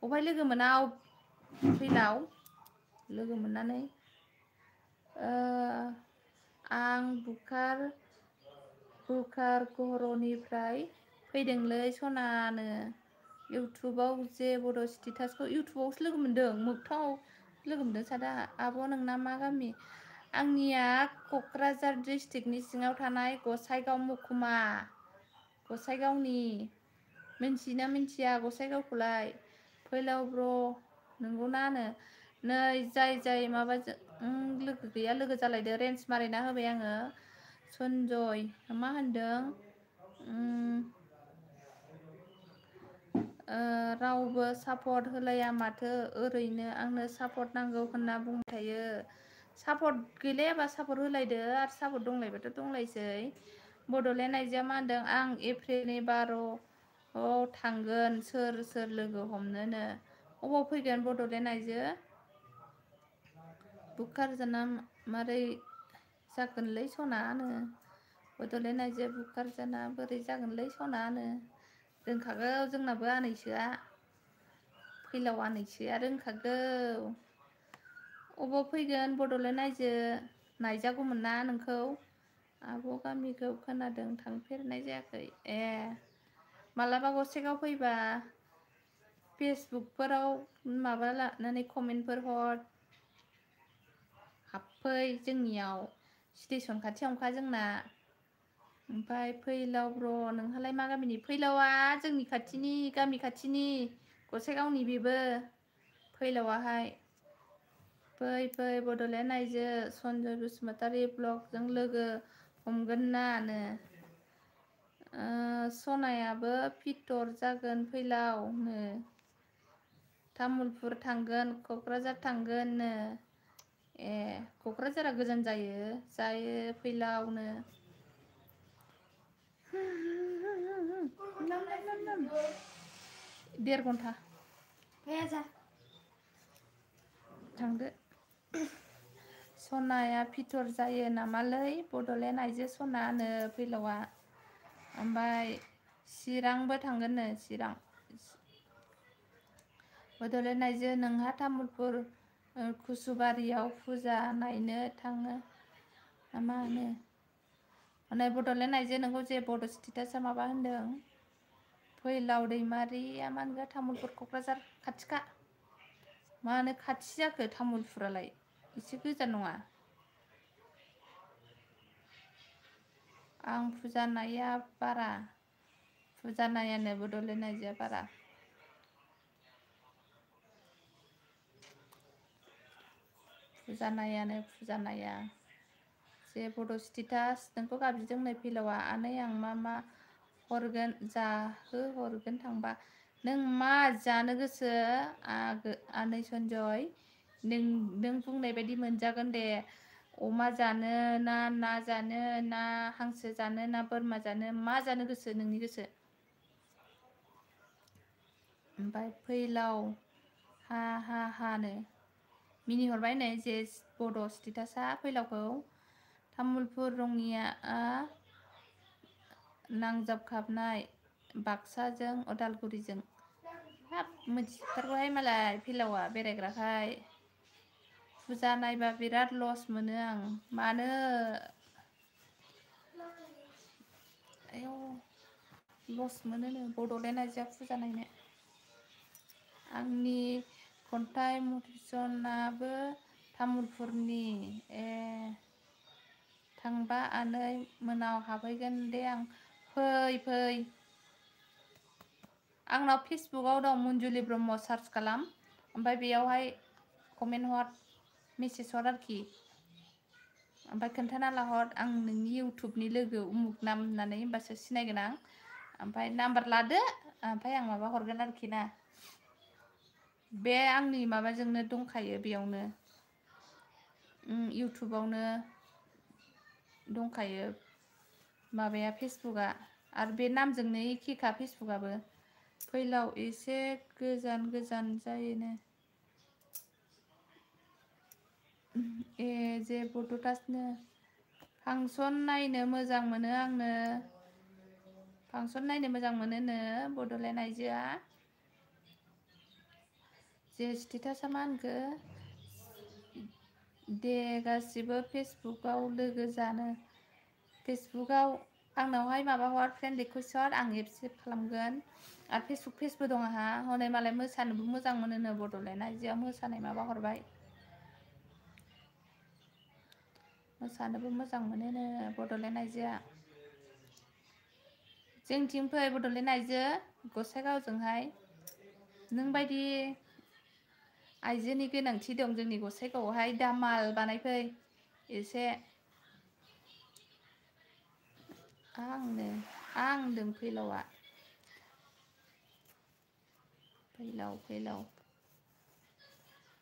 Speaker 1: अबहाय लोगो मोना फैलाव लोगो मोननानै आं बुकार गहरनिफ्राय फैदोंलै सनानो इउटुबाव जे बड' स्टेटासखौ इउटुबावसो लोगो मोनदों मोगथाङाव लोगो मोनदों सादा आब' नोंना मा गामि आंनिया क'क्राझार डिस्ट्रिक्टनि सिङाव थानाय गसाइगाव महकुमा गसाइगावनि मिन्थियोना मिन्थिया गसाइगावखौलाय फैलाव ब्र नंगौना नै जाय माबाजों लोगो गैया लोगो जालायदो रेन्ज मारिना होबाय आङो सनजय मा होनदों रावबो सापर्ट होलाया माथो ओरैनो आंनो सापर्ट नांगौ होनना बुंबाय थायो सापर्ट गैलायाबा सापर्ट होलायदो आरो सापर्ट दंलायबाथ' दंलायसै बड'लेण्ड आइजोआ मा होनदों आं एप्रिलनि 12 थांगोन सोर लोगो हमनोनो अबाव फैगोन बड'लेण्ड आइजो बुकार जाना मारै जागोनलै सनानो बड'लेण्ड आइजो बुकार जाना बोरै जागोनलै सनानो रोंखागौ जोंनाबो आनैसोआ फैलाव आनैसोआ रोंखागौ अबाव फैगोन बड'लेण्ड आइजो नायजागौमोन ना नोंखौ आब' गामिखौ खोनादों थांफेरनाय जायाखै मालाबा गसाइगाव फैबा फेसबुकफोराव माबा लानानै कमेन्टफोर हर हाबफै जोंनियाव स्टेसन खाथियावनोखा जोंना ओमफ्राय फैलाव ब्र नोंहालाय मा गामिनि फैलावा जोंनि खाथिनि गामि खाथिनि गसाइगावनि बेबो फैलावाहाय फै बड'लेण्ड आइजो सनजय बसुमतारी ब्लगजों लोगो हमगोन नानो सनायाबो फिटर जागोन फैलावनो तामुलपुर थांगोन क'क्राझार थांगोननो क'क्राझारा गोजान जायो फैलावनो 1.5 घन्टा थांदो सनाया फिटर जायो नामालै बड'लेण्ड आइजो सनानो फैलावा ओमफ्राय चिरांबो थांगोननो चिरां बड'लेण्ड आइजो नोंहा तामुलपुर कुसुबारियाव फुजा नायनो थाङो मा होनो बड'लेण्ड आइजो नोंखौ जे बड' स्टेटासआ माबा होनदों फैलाव दैमारिया मा होनगोन तामुलपुर क'क्राझार खाथिखा मानो खाथि जाखो तामुलपुरालाय एसे गोजान नङा आं फुजा नाया बारा फुजा नायानो बड'लेण्ड आइजोआ बारा फुजा नाया जे बड' स्टेटास नोंखौ गाबज्रिदों नै फैलावा आनै आं मा हरगोन हरगोन थांबा नों मा जानो गोसो आनै सनजय नों बुंनाय बायदि मोनजागोन दे अमा जानो ना जानो ना हांसो जानो ना बोरमा जानो मा जानो गोसो नोंनि गोसो ओमफ्राय फैलाव हानो मिनिहरबाय नै जे बड' स्टेटासआ फैलावखौ तामुलपुर रङिया नांजाबखाबनाय बाक्साजों उदालगुरिजों हाब मिथिथारगौहाय मालाय फैलावा बेरायग्राखाय फुजा नायबा बिराद लस मोनो आं मानो लस मोनोनो बड'लेण्ड आइजोआ फुजा नायनो आंनि खन्थाइ मटिभेसनाबो तामुलपुरनि थांबा आनै मोनाव हाबहैगोन दे आं फै आंनाव फेसबुकआव दं मन्जुलि ब्रह्म सार्च खालाम ओमफ्राय बेयावहाय कमेन्ट हर मेसेज हर आरोखि ओमफ्राय खोन्थाना लाहर आं नोंनि इउटुबनि लोगो उमुक नाम होननानै होमबासो सिनायगोन आं ओमफ्राय नाम्बार लादो ओमफ्राय आं माबा हरगोन आरोखि ना बे आंनि माबाजोंनो दंखायो बेयावनो इउटुबावनो दंखायो माबाया फेसबुकआ आरो बे नामजोंनो एखेखा फेसबुकआबो फैलाव एसे गोजान जायोनो जे बड'टासनो फांसन नायनो मोजां मोनो आंनो फांसन नायनो मोजां मोनोनो बड'लेण्ड आइजोआ जे स्टेटासा मा होनखो दे गासिबो फेसबुकाव लोगो जानो फेसबुकाव आंनावहाय माबा हर फ्रेन्ड रिकुवेस्ट हर आं एक्सेप्ट खालामगोन आरो फेसबुक पेजबो दं आंहा हनै मालाय मोसानोबो मोजां मोनोनो बड'लेण्ड आइजोआ मोसानाय माबा हरबाय मोसानोबो मोजां मोनोनो बड'लेण्ड आइजोआ जोंथिं फै बड'लेण्ड आइजो गसाइगावजोंहाय नों बायदि आइजोनि गोनांथि दं जोंनि गसाइगावआवहाय दामाल बानायफै एसे आं होनदों फैलावआ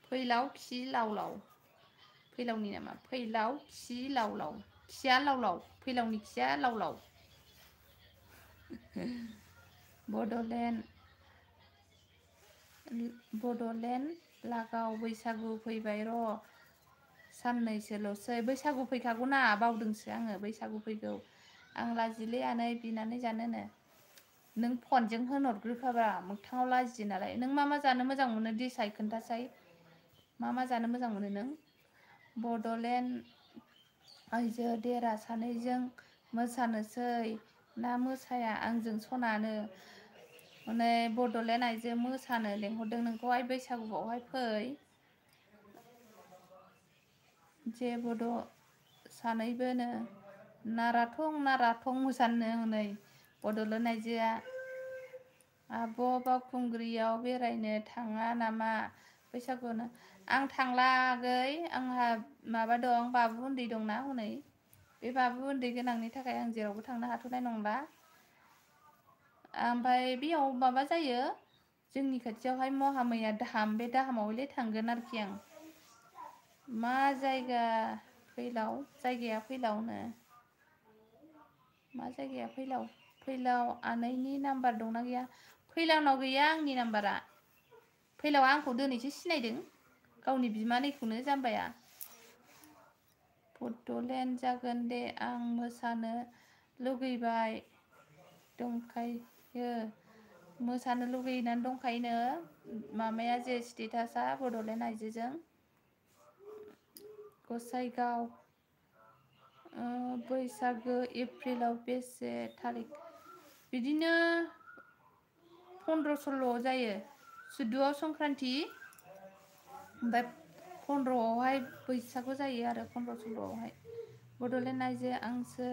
Speaker 1: फैलाव खि लाव लाव फैलावनि नामा फैलाव खि लाव लाव खिया लाव लाव फैलावनि खिया लाव लाव बड'लेण्ड लागाव बैसागु फैबाय र' साननैसोल'सै बैसागु फैखागौना बावदोंसो आङो बैसागु फैगौ आं लाजिलै आनै बिनानै जानोनो नों फनजों होनहरग्रोखाब्रा मोगथाङाव लाजियो नालाय नों मा मा जानो मोजां मोनो दिसाय खोन्थासाय मा जानो मोजां मोनो नों बड'लेण्ड आइजो देरा सानैजों मोसानोसै ना मोसाया आंजों सनानो हनै बड'लेण्ड आइजो मोसानो लेंहरदों नोंखौहाय बैसागुआवहाय फै जे बड' सानैबोनो नाराथं मोसानो हनै बड'लेण्ड आइजोआ आब' बावखुंग्रियाव बेरायनो थाङा नामा बैसागुनो आं थांला आगै आंहा माबा दं बाबु उन्दै दंना हनै बे बाबु उन्दै गोनांनि थाखाय आं जेरावबो थांनो हाथ'नाय नंला ओमफ्राय बेयाव माबा जायो जोंनि खाथियावहाय महामैया दाहाम बे दाहामावले थांगोन आरोखि आं मा जायगा जायगाया फैलावनो मा जायगाया फैलाव आनैनि नाम्बार दंना गैया फैलावनाव गैया आंनि नाम्बारा फैलावआ आंखौ दिनैसो सिनायदों गावनि बिमानैखौनो जाम्बाया बड'लेण्ड जागोन दे आं मोसानो लुगैबाय दंखायो मोसानो लुगैनानै दंखायोनो मामाया जे स्टेटासआ बड'लेण्ड आइजोजों गसाइगाव बैसागो एप्रिलाव बेसे थारिख बिदिनो 15-16 जायो 14आव संक्रान्ति ओमफ्राय 15आवहाय बैसागु जायो आरो 15-16आवहाय बड'लेण्ड आइजो आंसो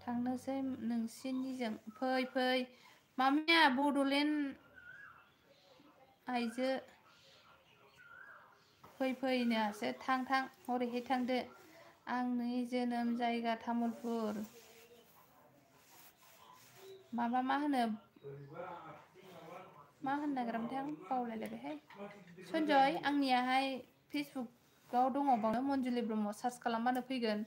Speaker 1: थांनोसै नोंसिनिजों फै मामाया बड'लेण्ड आइजो फैनोसो थां हरैहाय थांदो आंनि जोनोम जायगा तामुलपुर माबा मा होनो नागिरामोनथाय आं बावलायलायबायहाय सनजय आंनियाहाय फेसबुकाव दङ बावनो मन्जुलि ब्रह्म सार्च खालामबानो फैगोन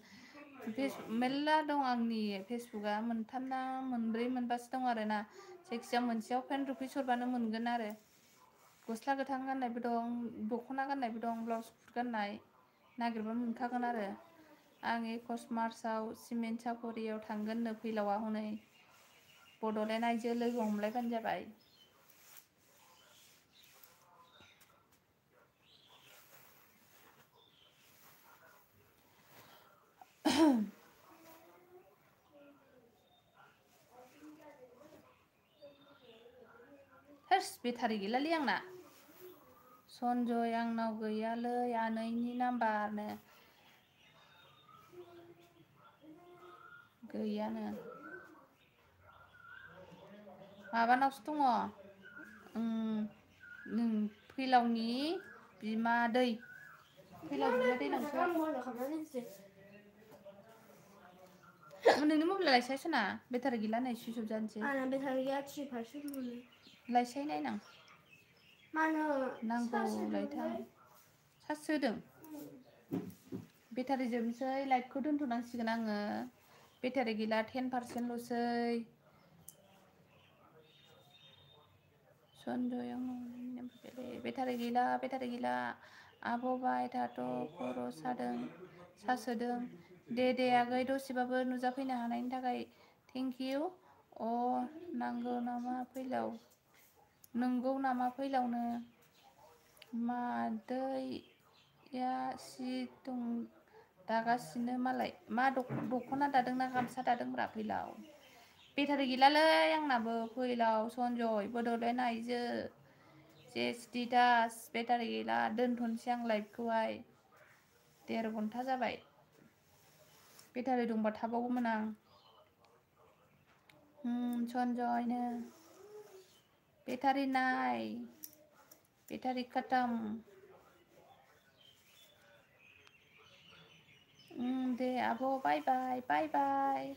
Speaker 1: मेरला दं आंनि फेसबुकआ मोनथाम ना मोनब्रै मोनबासो दं आरोना जायखिजाया मोनसेयाव फ्रेन्ड रिकुवेस्ट हरबानो मोनगोन आरो गस्ला गोथां गाननायबो दं दख'ना गाननायबो दं ब्लाउस गाननाय नागिरबानो मोनखागोन आरो आं 21 मार्चआव सिमेन्ट सापरियाव थांगोननो फैलावआ हनै बड'लेण्ड आइजो लोगो हमलायबानो जाबाय बेटारि गैलालै आंना सनजय आंनाव गैयालै आनैनि नाम्बारनो गैयानो माबानावसो दङ नों फैलावनि बिमादै नोंनि मबाइला लायसाय सना बेटारि गैला नै सुइस अफ जानोसै आंना बेटारि गैया 3% लायसाय नायनां नांगौ लायथां सार्ज होदों बेटारि जोबनोसै लाइटखौ दोनथ'नांसिगोन आङो बेटारि गैला 10%ल'सै सनजय बेटारि गैला आब'बाय थाथ' खर' सासोदों दे आगै दसेबाबो नुजाफैनो हानायनि थाखाय थेंक इउ नंगौ नामा फैलावनो मादैया सि दं दागासिनो मालाय मा दख'ना दादोंना गामसा दादोंब्रा फैलाव बेटारि गैलालै आंनाबो फैलाव सनजय बड'लेण्ड आइजो जेसटि दास बेटारि गैला दोनथ'नोसै आं लाइभखौहाय 1.5 घन्टा जाबाय बेटारि दंबा थाबावगौमोन आं सनजयनो बेटारि नाय बेटारि खतम दे आब' बाय बाय बाय बाय